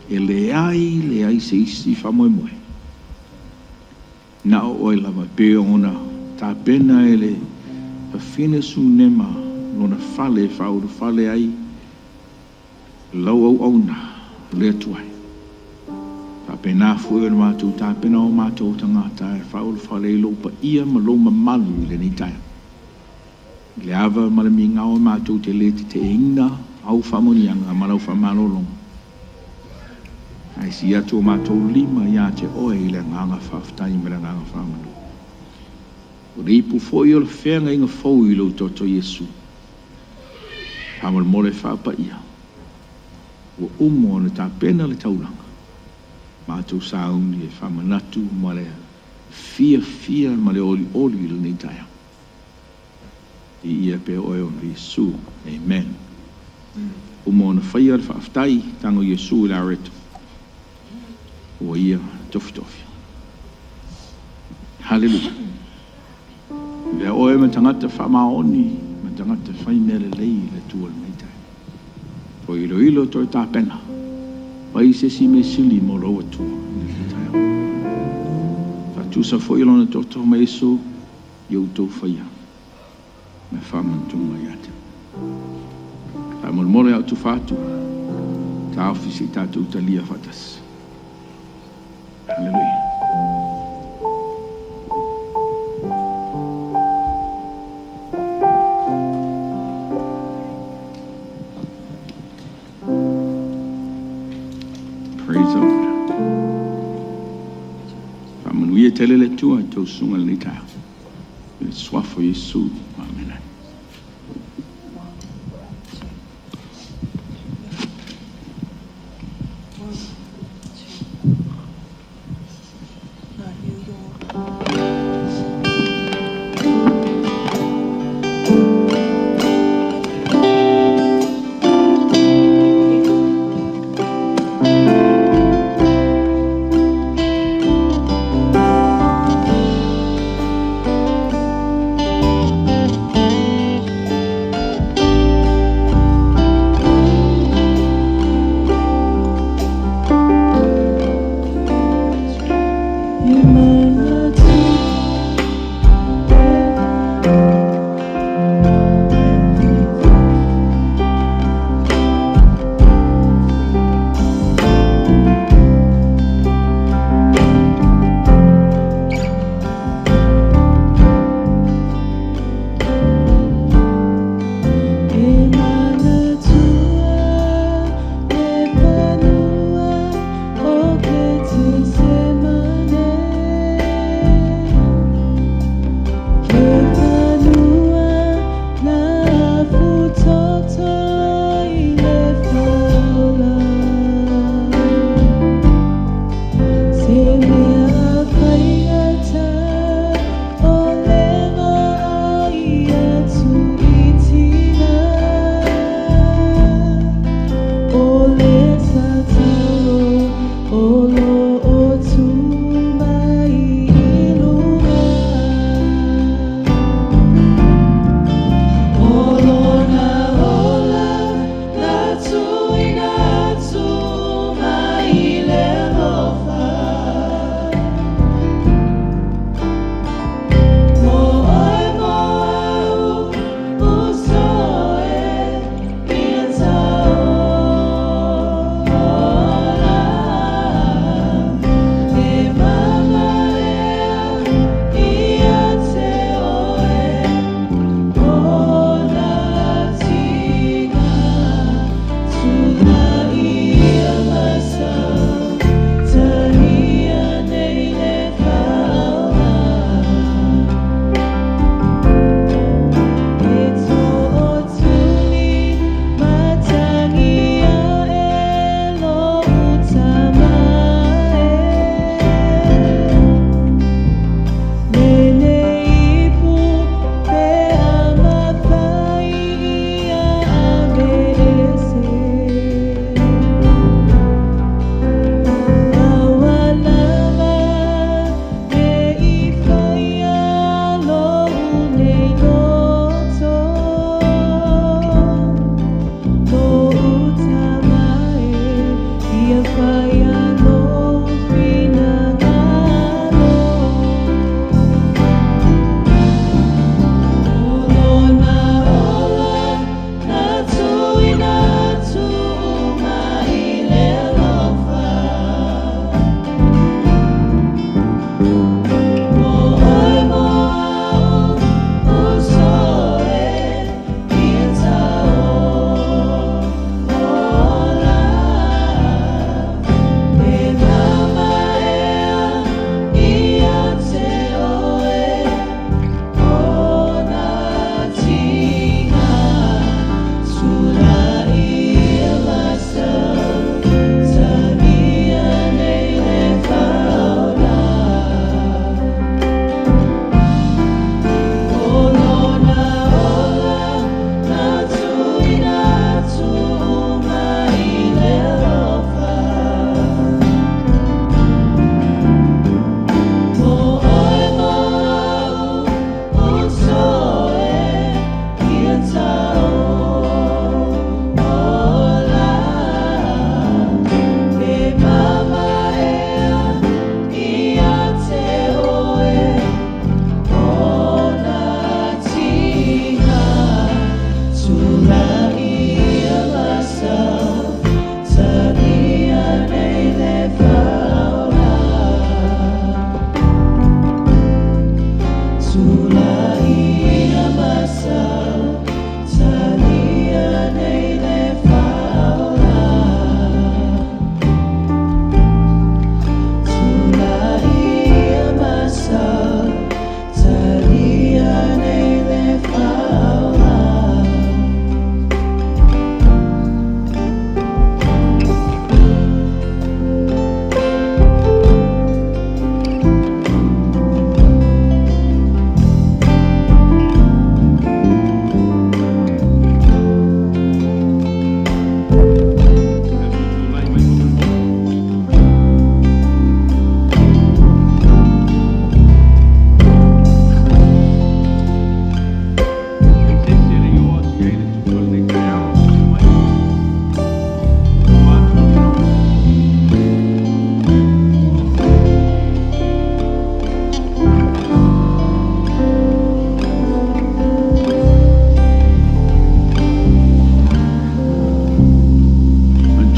E leai, leai se isi faamoemoe. Na o oe lava e pei ona tapena e le fafine Sunema lona fale e faaulufale ai lau auauna le Atua e. Faapena foi ona matou tapena o matou tagata e faaulufale ai lou paia ma lou mamalu i lenei taeao. I le ava ma le migao matou te le teteeina au faamanuiaga ma lau faamalologa. Ae sii atu o matou lima ia te oe i le agaga faafetai ma le agaga faamanu. O le ipu foi o le feagaiga fou i lou toto Iesu. Faamolemole faapaia, ua uma ona tapena le taulaga, matou sauni e faamanatu ma le fiafia ma le olioli i lenei taeao. Viia pea oe o Iesu. Amen. Uma ona faia le faafetai, tago Iesu i le areto. Ua ia tofitofi. Haleluia. Avea oe ma tagata faamaoni ma tagata fai mea lelei i le Atua i lenei taeao. Toe iloilo, toe tapena. Fai se isi mea sili mo lou Atua i lenei taeao. Faatusa foi lona toto ma Iesu i outou faia ma faamanatuga ia te. Faamolemole au tufa atu, taofi se i tatou talia faatasi. Hallelujah. Praise the Lord. Faamanuia tele le Atua i tou susuga i lenei taeao. I le suafa o Iesu. Amene. One, two. No, you're.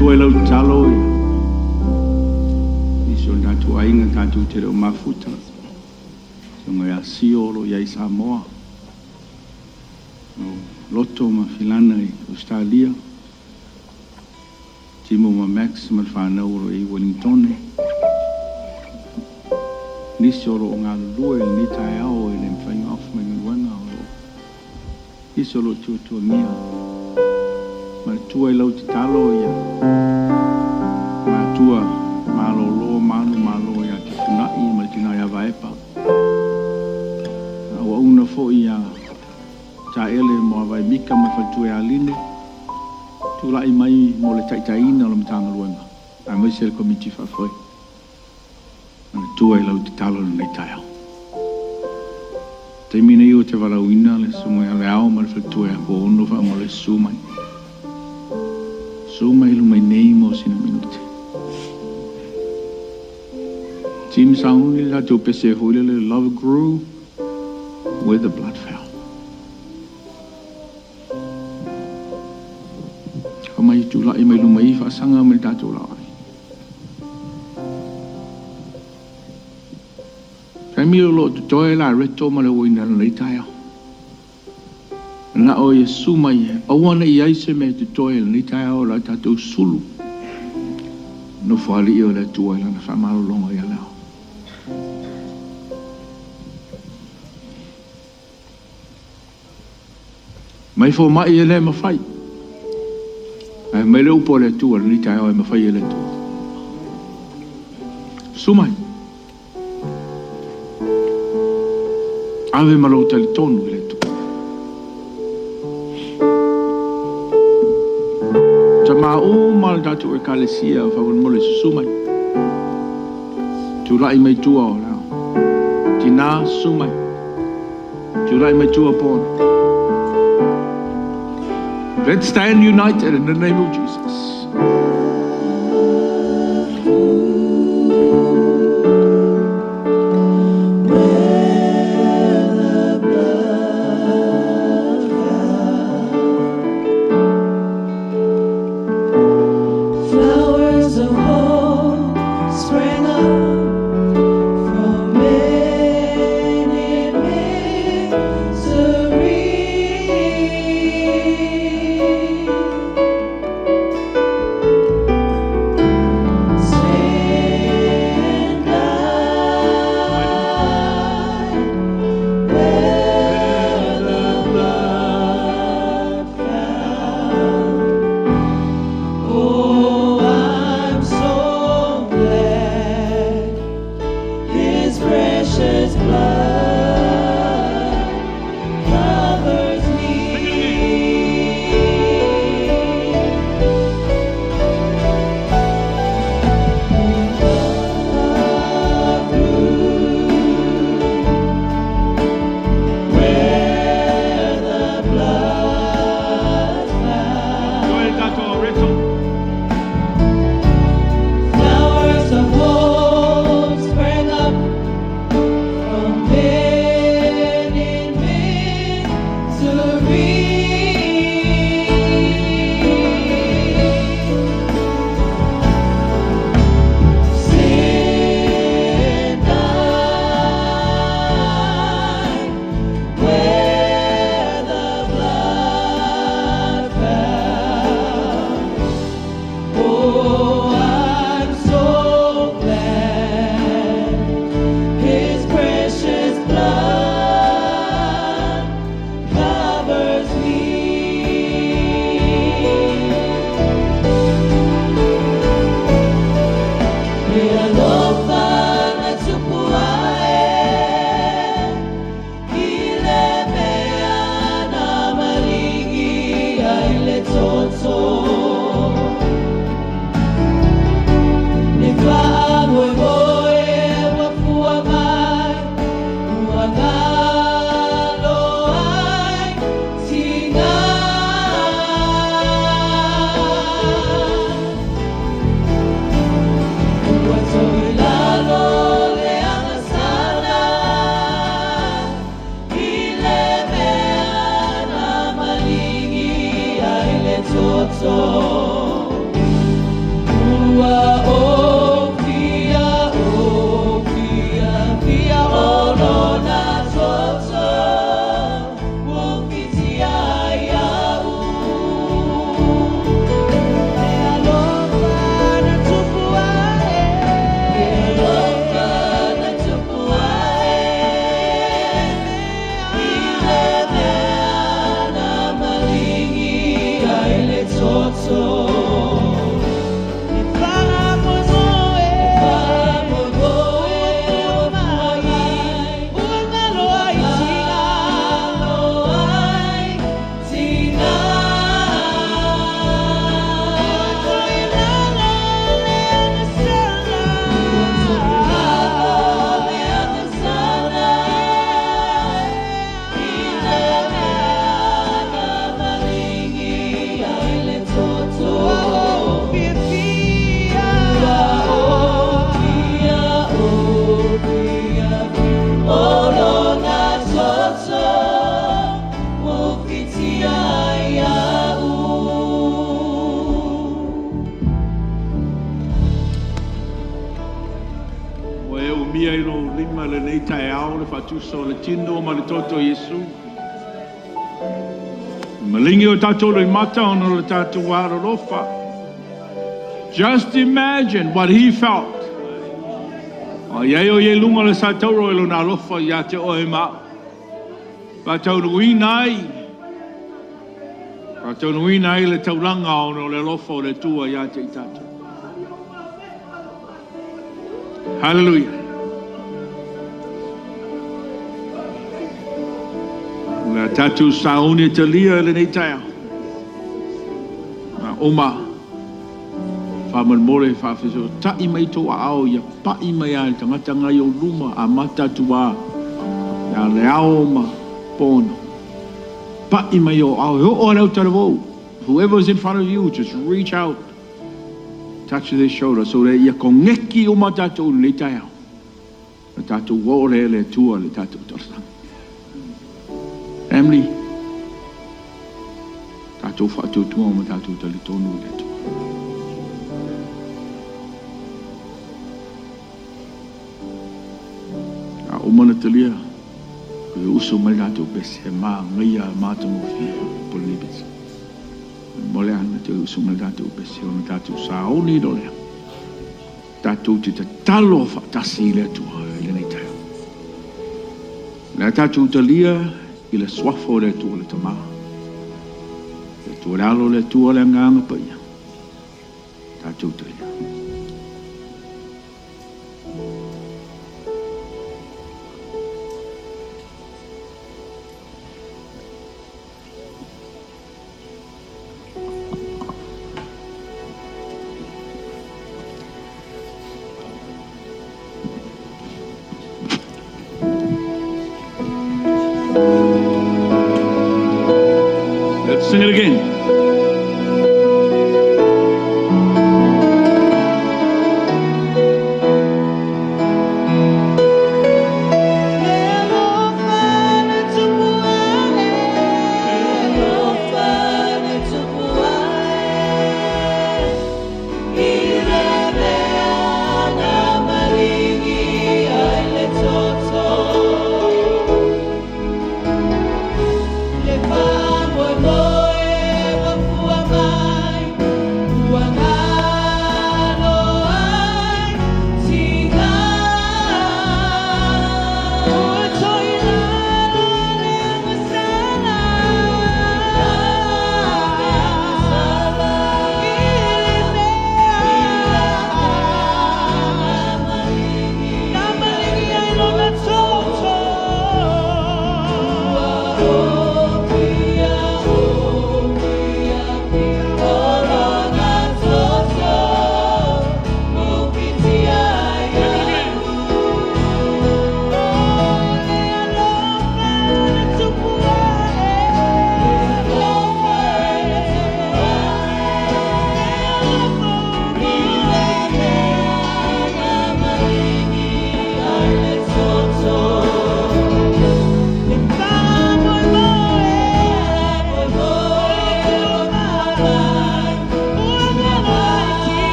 Manatua i lau tatalo ia nisi o tatou aiga tatou te le o mafuta. Susuga ia Sio o lo o i ai i Samoa, o Loto ma Filana i Ausetalia, Timo ma Max ma le fanau o lo o i Ueligitone. Nisi o lo o galulue i lenei taeao e le mafai ona ofi mai galuega o lo o nisi o lo o tuatuagia. Manatua i lau tatalo ia matua malolo ma manumalo ia Tutunai ma le tina ia Vaepa. A auauna foi ia Taele mo Avaimika ma le faletua ia Line, tulai mai mo le taitaiina o le Matagaluega aemaise le Komiti Faafoe. Manatua i lau tatalo i lenei taeao. Taimi nei ou te valaauina le susuga ia Leao ma le faletua ia Puaono faamolemole susu mai. Susu mai i luma i nei mo sina minute. Team sauni le tatou pese foi lele Love Grew Where the Blood Fell. Aumai tulai mai luma i faasaga mai le tatou laoai. Taimi o lo o totoe la reto ma le uaina lenei taeao. Na o Iesu mai e aua ne i ai se mea e totoe i lenei taeao o le a tatou sulu. Nofoalii o le Atua i lana faamalologa ia Leao. Mai fomai e le mafai. Ae mai le upu a le Atua i lenei taeao e mafai e le Atua. Susu mai. Ave ma lou talitonu i le Atua. Tama uma le tatou ekalesia faamolemole susu mai. Tulai mai tua o Leao. Tina susu mai. Tulai mai tua Paul. Let's stand united in the name of Jesus. Flowers of hope sprang up from many misery. lima lenei taeao le faatusa o le tino ma le toto o Iesu. Maligi o tatou loimata ona o le tatou alolofa. Just imagine what he felt. A i ai o i luga o le satauro i lona alofa ia te oe ma au. Faataunuuina ai. Faataunuuina ai le taulaga ona o le alofa o le Atua ia te i tatou. Hallelujah. O le a tatou sauni e talia i lenei taeao. Ma uma faamolemole faafesootai mai tou aao ia pai mai lava i le tagata lena i ou luma amata atu lava ia Leao ma Pono. Pai mai ou aao e oo lava i le autalavou. Whoever is in front of you, just reach out. Touch their shoulder so that ia koneki uma tatou i lenei taeao. Na tatou oo lea i le Atua le tatou talosaga. Family, tatou faatuatua ma tatou talitonu i le Atua. A uma na talia, e uso mai tatou pese, e māgaia e matagofie po lenei pese. Mo le ana te uso mai tatou pese, ona tatou sauni lo lea. Tatou te tatalo faatasi i le Atua i lenei taeao. Le a tatou talia i le suafa o le Atua le Tama. Le Atua le Alo, le Atua le Agaga Paia. Tatou talia. Let's sing it again.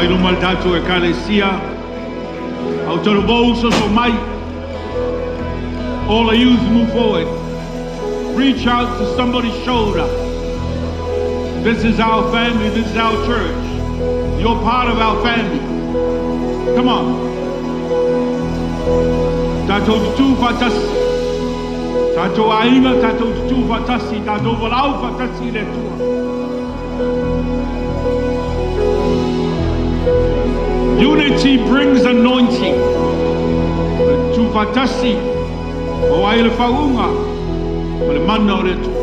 Mai luma le tatou ekalesia, au talavou soso mai. All the youth move forward. Reach out to somebody's shoulder. This is our family. This is our church. You're part of our family. Come on. Tatou tutu faatasi. Tatou aiga, tatou tutu faatasi. Tatou valaau faatasi i le Atua. Unity brings anointing. Le tutu faatasi. O ai le fauga. O le mana o le Atua.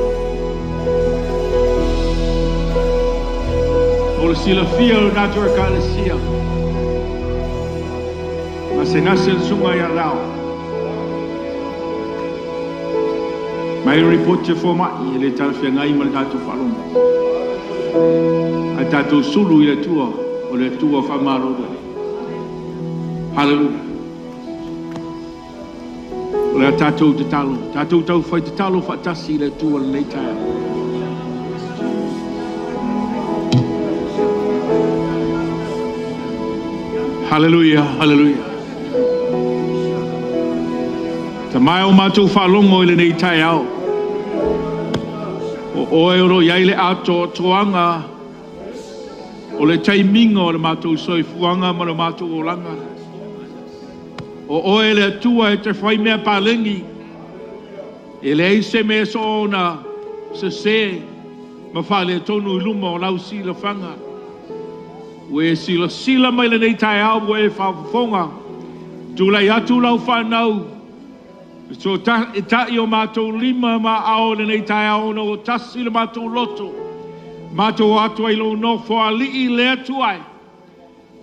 O le silafia o le tatou ekalesia. Gasegase le susuga ia Lao. Mai le lipoti a fomai e le talafeagai ma le tatou faalogo. Ae tatou sulu i le Atua, o le Atua faamalolo. Haleluia. O le a tatou tatalo, tatou taufai tatalo faatasi i le Atua lenei taeao. Haleluia, haleluia. Tama e o matou faalogo i lenei taeao. O oe o lo o i ai le atoatoaga o le taimiga o le matou soifuaga ma le matou olaga. O oe le Atua e te fai mea paleni. E leai se mea soona sese ma faaletonu i luma o lau silafaga. Ua e silasila mai lenei taeao ua e faafofoga. Tulai atu lau fanau e ta'i o matou lima ma aao i lenei taeao ona ua tasi le matou loto. Matou o atu ai i lou Nofoalii le Atua e,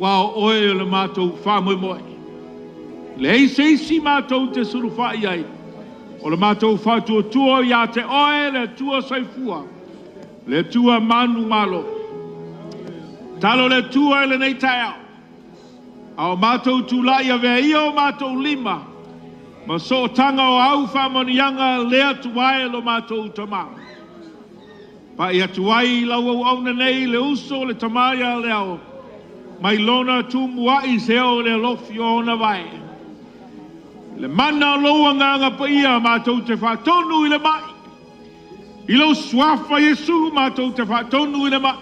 aua o oe o le matou faamoemoe. E leai se isi matou te sulufai i ai, o le matou faatuatua ia te oe le Atua Soifua, le Atua manumalo. Talo le Atua i lenei taeao, a o matou tulai avea ia o matou lima ma sootaga o au faamanuiaga le Atua e lo matou Tama. Pai atu ai i lau auauna nei le uso le tama ia Leao, mai lona tumuai se o le alofi o ona vae. Le mana o lou agaga paia matou te faatonu i le mai. I lou suafa Iesu matou te faatonu i le mai.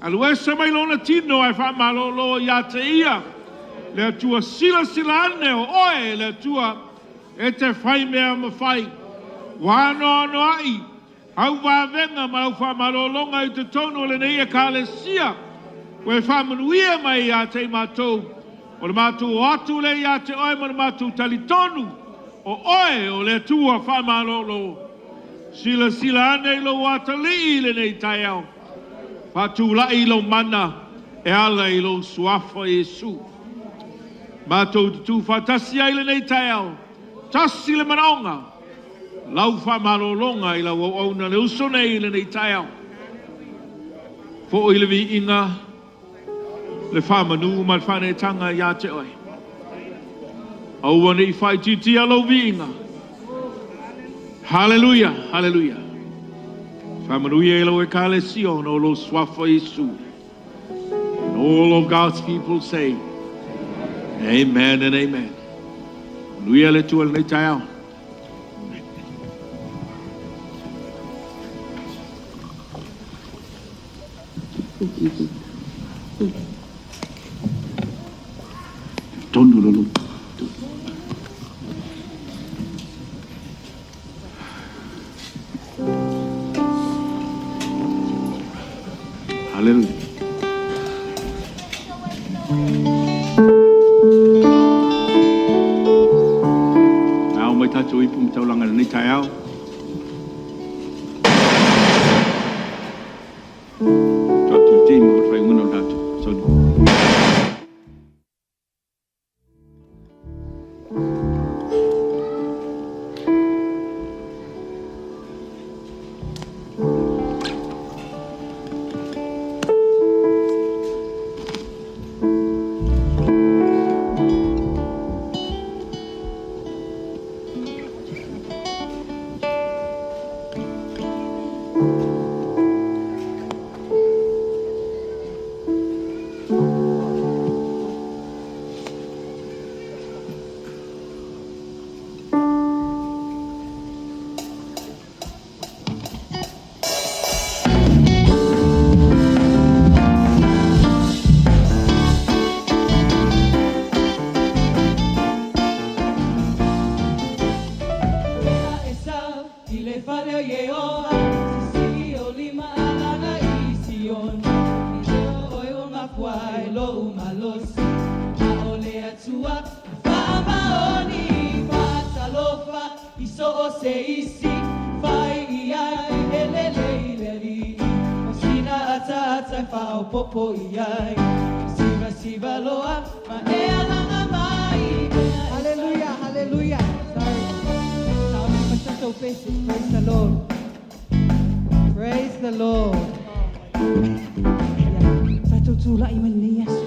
Alu ese mai lona tino ae faamalolo ia te ia. Le Atua silasila ane o oe le Atua e te fai mea mafai. Ua anoanoai au vavega ma au faamalologa i totonu o lenei ekalesia. Ua e faamanuia mai ia te i matou. O le matou o atu le ia te oe ma le matou talitonu. O oe o le Atua faamalolo. Silasila ane i lou atalii i lenei taeao. Faatulai i lou mana e ala i lou suafa Iesu. Matou tutu faatasi ai lenei taeao. Tasi le manaoga. Lau faamalologa i lau auauna le uso nei i lenei taeao. Foi le viiga, le faamanu ma le faaneetaga ia te oe. Aua ne i faaitiitia lou viiga. Haleluia, haleluia. Faamanuia i lau ekalesia ona o lou suafa Iesu. And all of God's people say, Amen and amen. Manuia le Atua i lenei taeao. Tonu lo lo. Hallelujah. Ao mai tatou ipu ma taulaga i lenei taeao. Tatou team o le faaiuga o le tatou. Sorry. le fale o Ieova, sisii o lima alaga i Siona. I leo oe o mafua ai lou malosi, a o le Atua e faamaoni, faatalofa i so o se isi, fai i ai e lelei le Alii. O sina ataata e faaopoopo i ai, sivasiva loa ma e alaga mai. Hallelujah, hallelujah. Sorry. Praise the Lord. Praise the Lord. Ia, tatou tula'i mai lenei aso.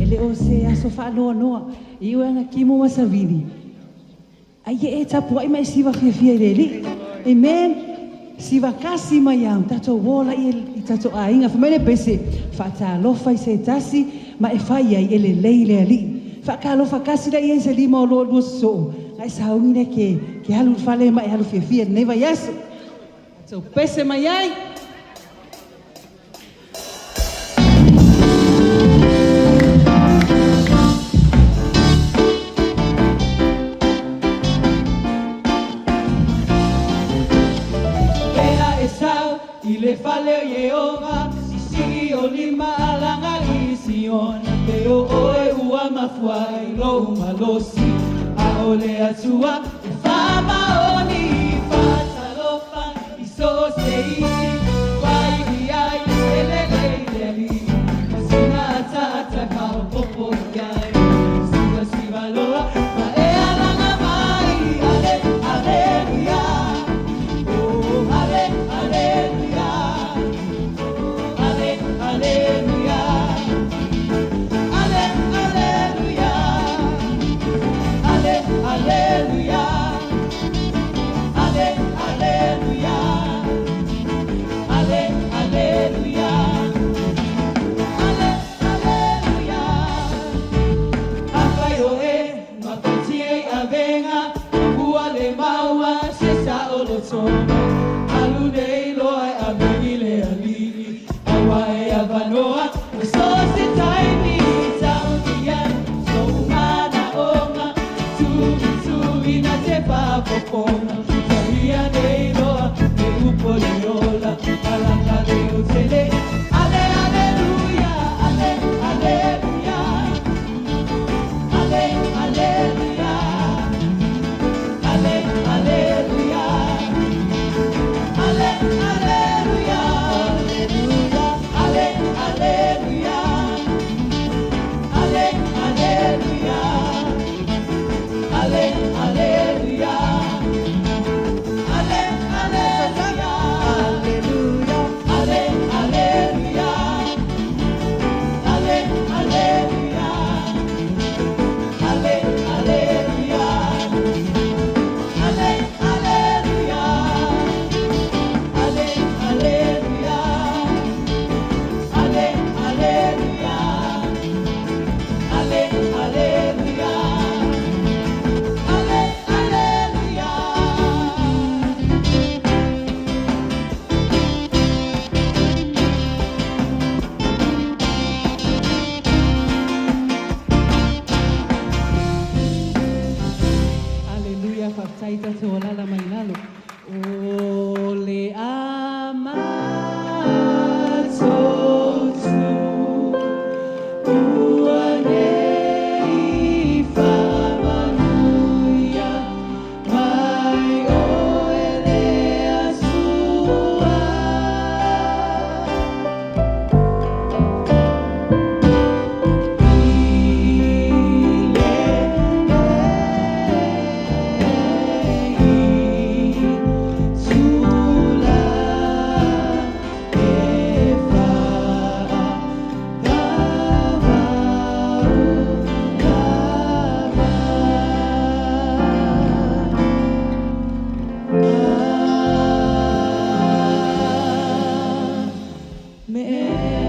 E le o se aso faanoanoa. I ua kimo ma savili. Ai e tapuai mai siva fiafia i le Alii. Amen. Siva kasi mai au, tatou ola i i tatou aiga. Fai mai le pese, faatalofa i se tasi, ma e fai ai e lelei le Alii. Faakalofa kasi la ia i se lima o loa lua sosoo. Ai sauni le ke alu fale ma e alu fiafia lenei vaiaso. Tatou pese mai ai. Ea e sau i le fale o Ieova, sisii o lima alaga i Siona. Te o oe ua mafua ai lou malosi, a o le Atua e faamaoni, faatalofa i so o se isi, fai i ai e lelei le Alii. O sina ataata e faaopoopo i ai, sivasiva loa ma e alaga mai. Ale, aleluia. Oh, ale, aleluia. Ale, aleluia. Ale, aleluia. Ale, aleluia. Ale, aleluia. Ale, aleluia. Ale, aleluia. Afai o e mafatia i avega, ua le maua se saolotoga. Alu nei loa e ave i le Alii, aua e avanoa e so o se taimi. Tautia sou manaoga, tuitui na te faafofoga. Talia nei loa le upu o le ola, alaga leotele. Ale, aleluia, ale, aleluia. Ale, aleluia. Ale, aleluia. Ale, aleluia. Ale, aleluia. Ale, aleluia. Ale, aleluia. Ale, aleluia. Ale, aleluia. Ale, aleluia. Ale, aleluia. Ale, aleluia. Ale, aleluia. Ale, aleluia. Ale, aleluia. Ale, aleluia. Hallelujah, faafetai tatou alala mai lalo. O le amatotu ua nei faamanuia mai oe le Atua. I lenei tulaga e faagavau Amen.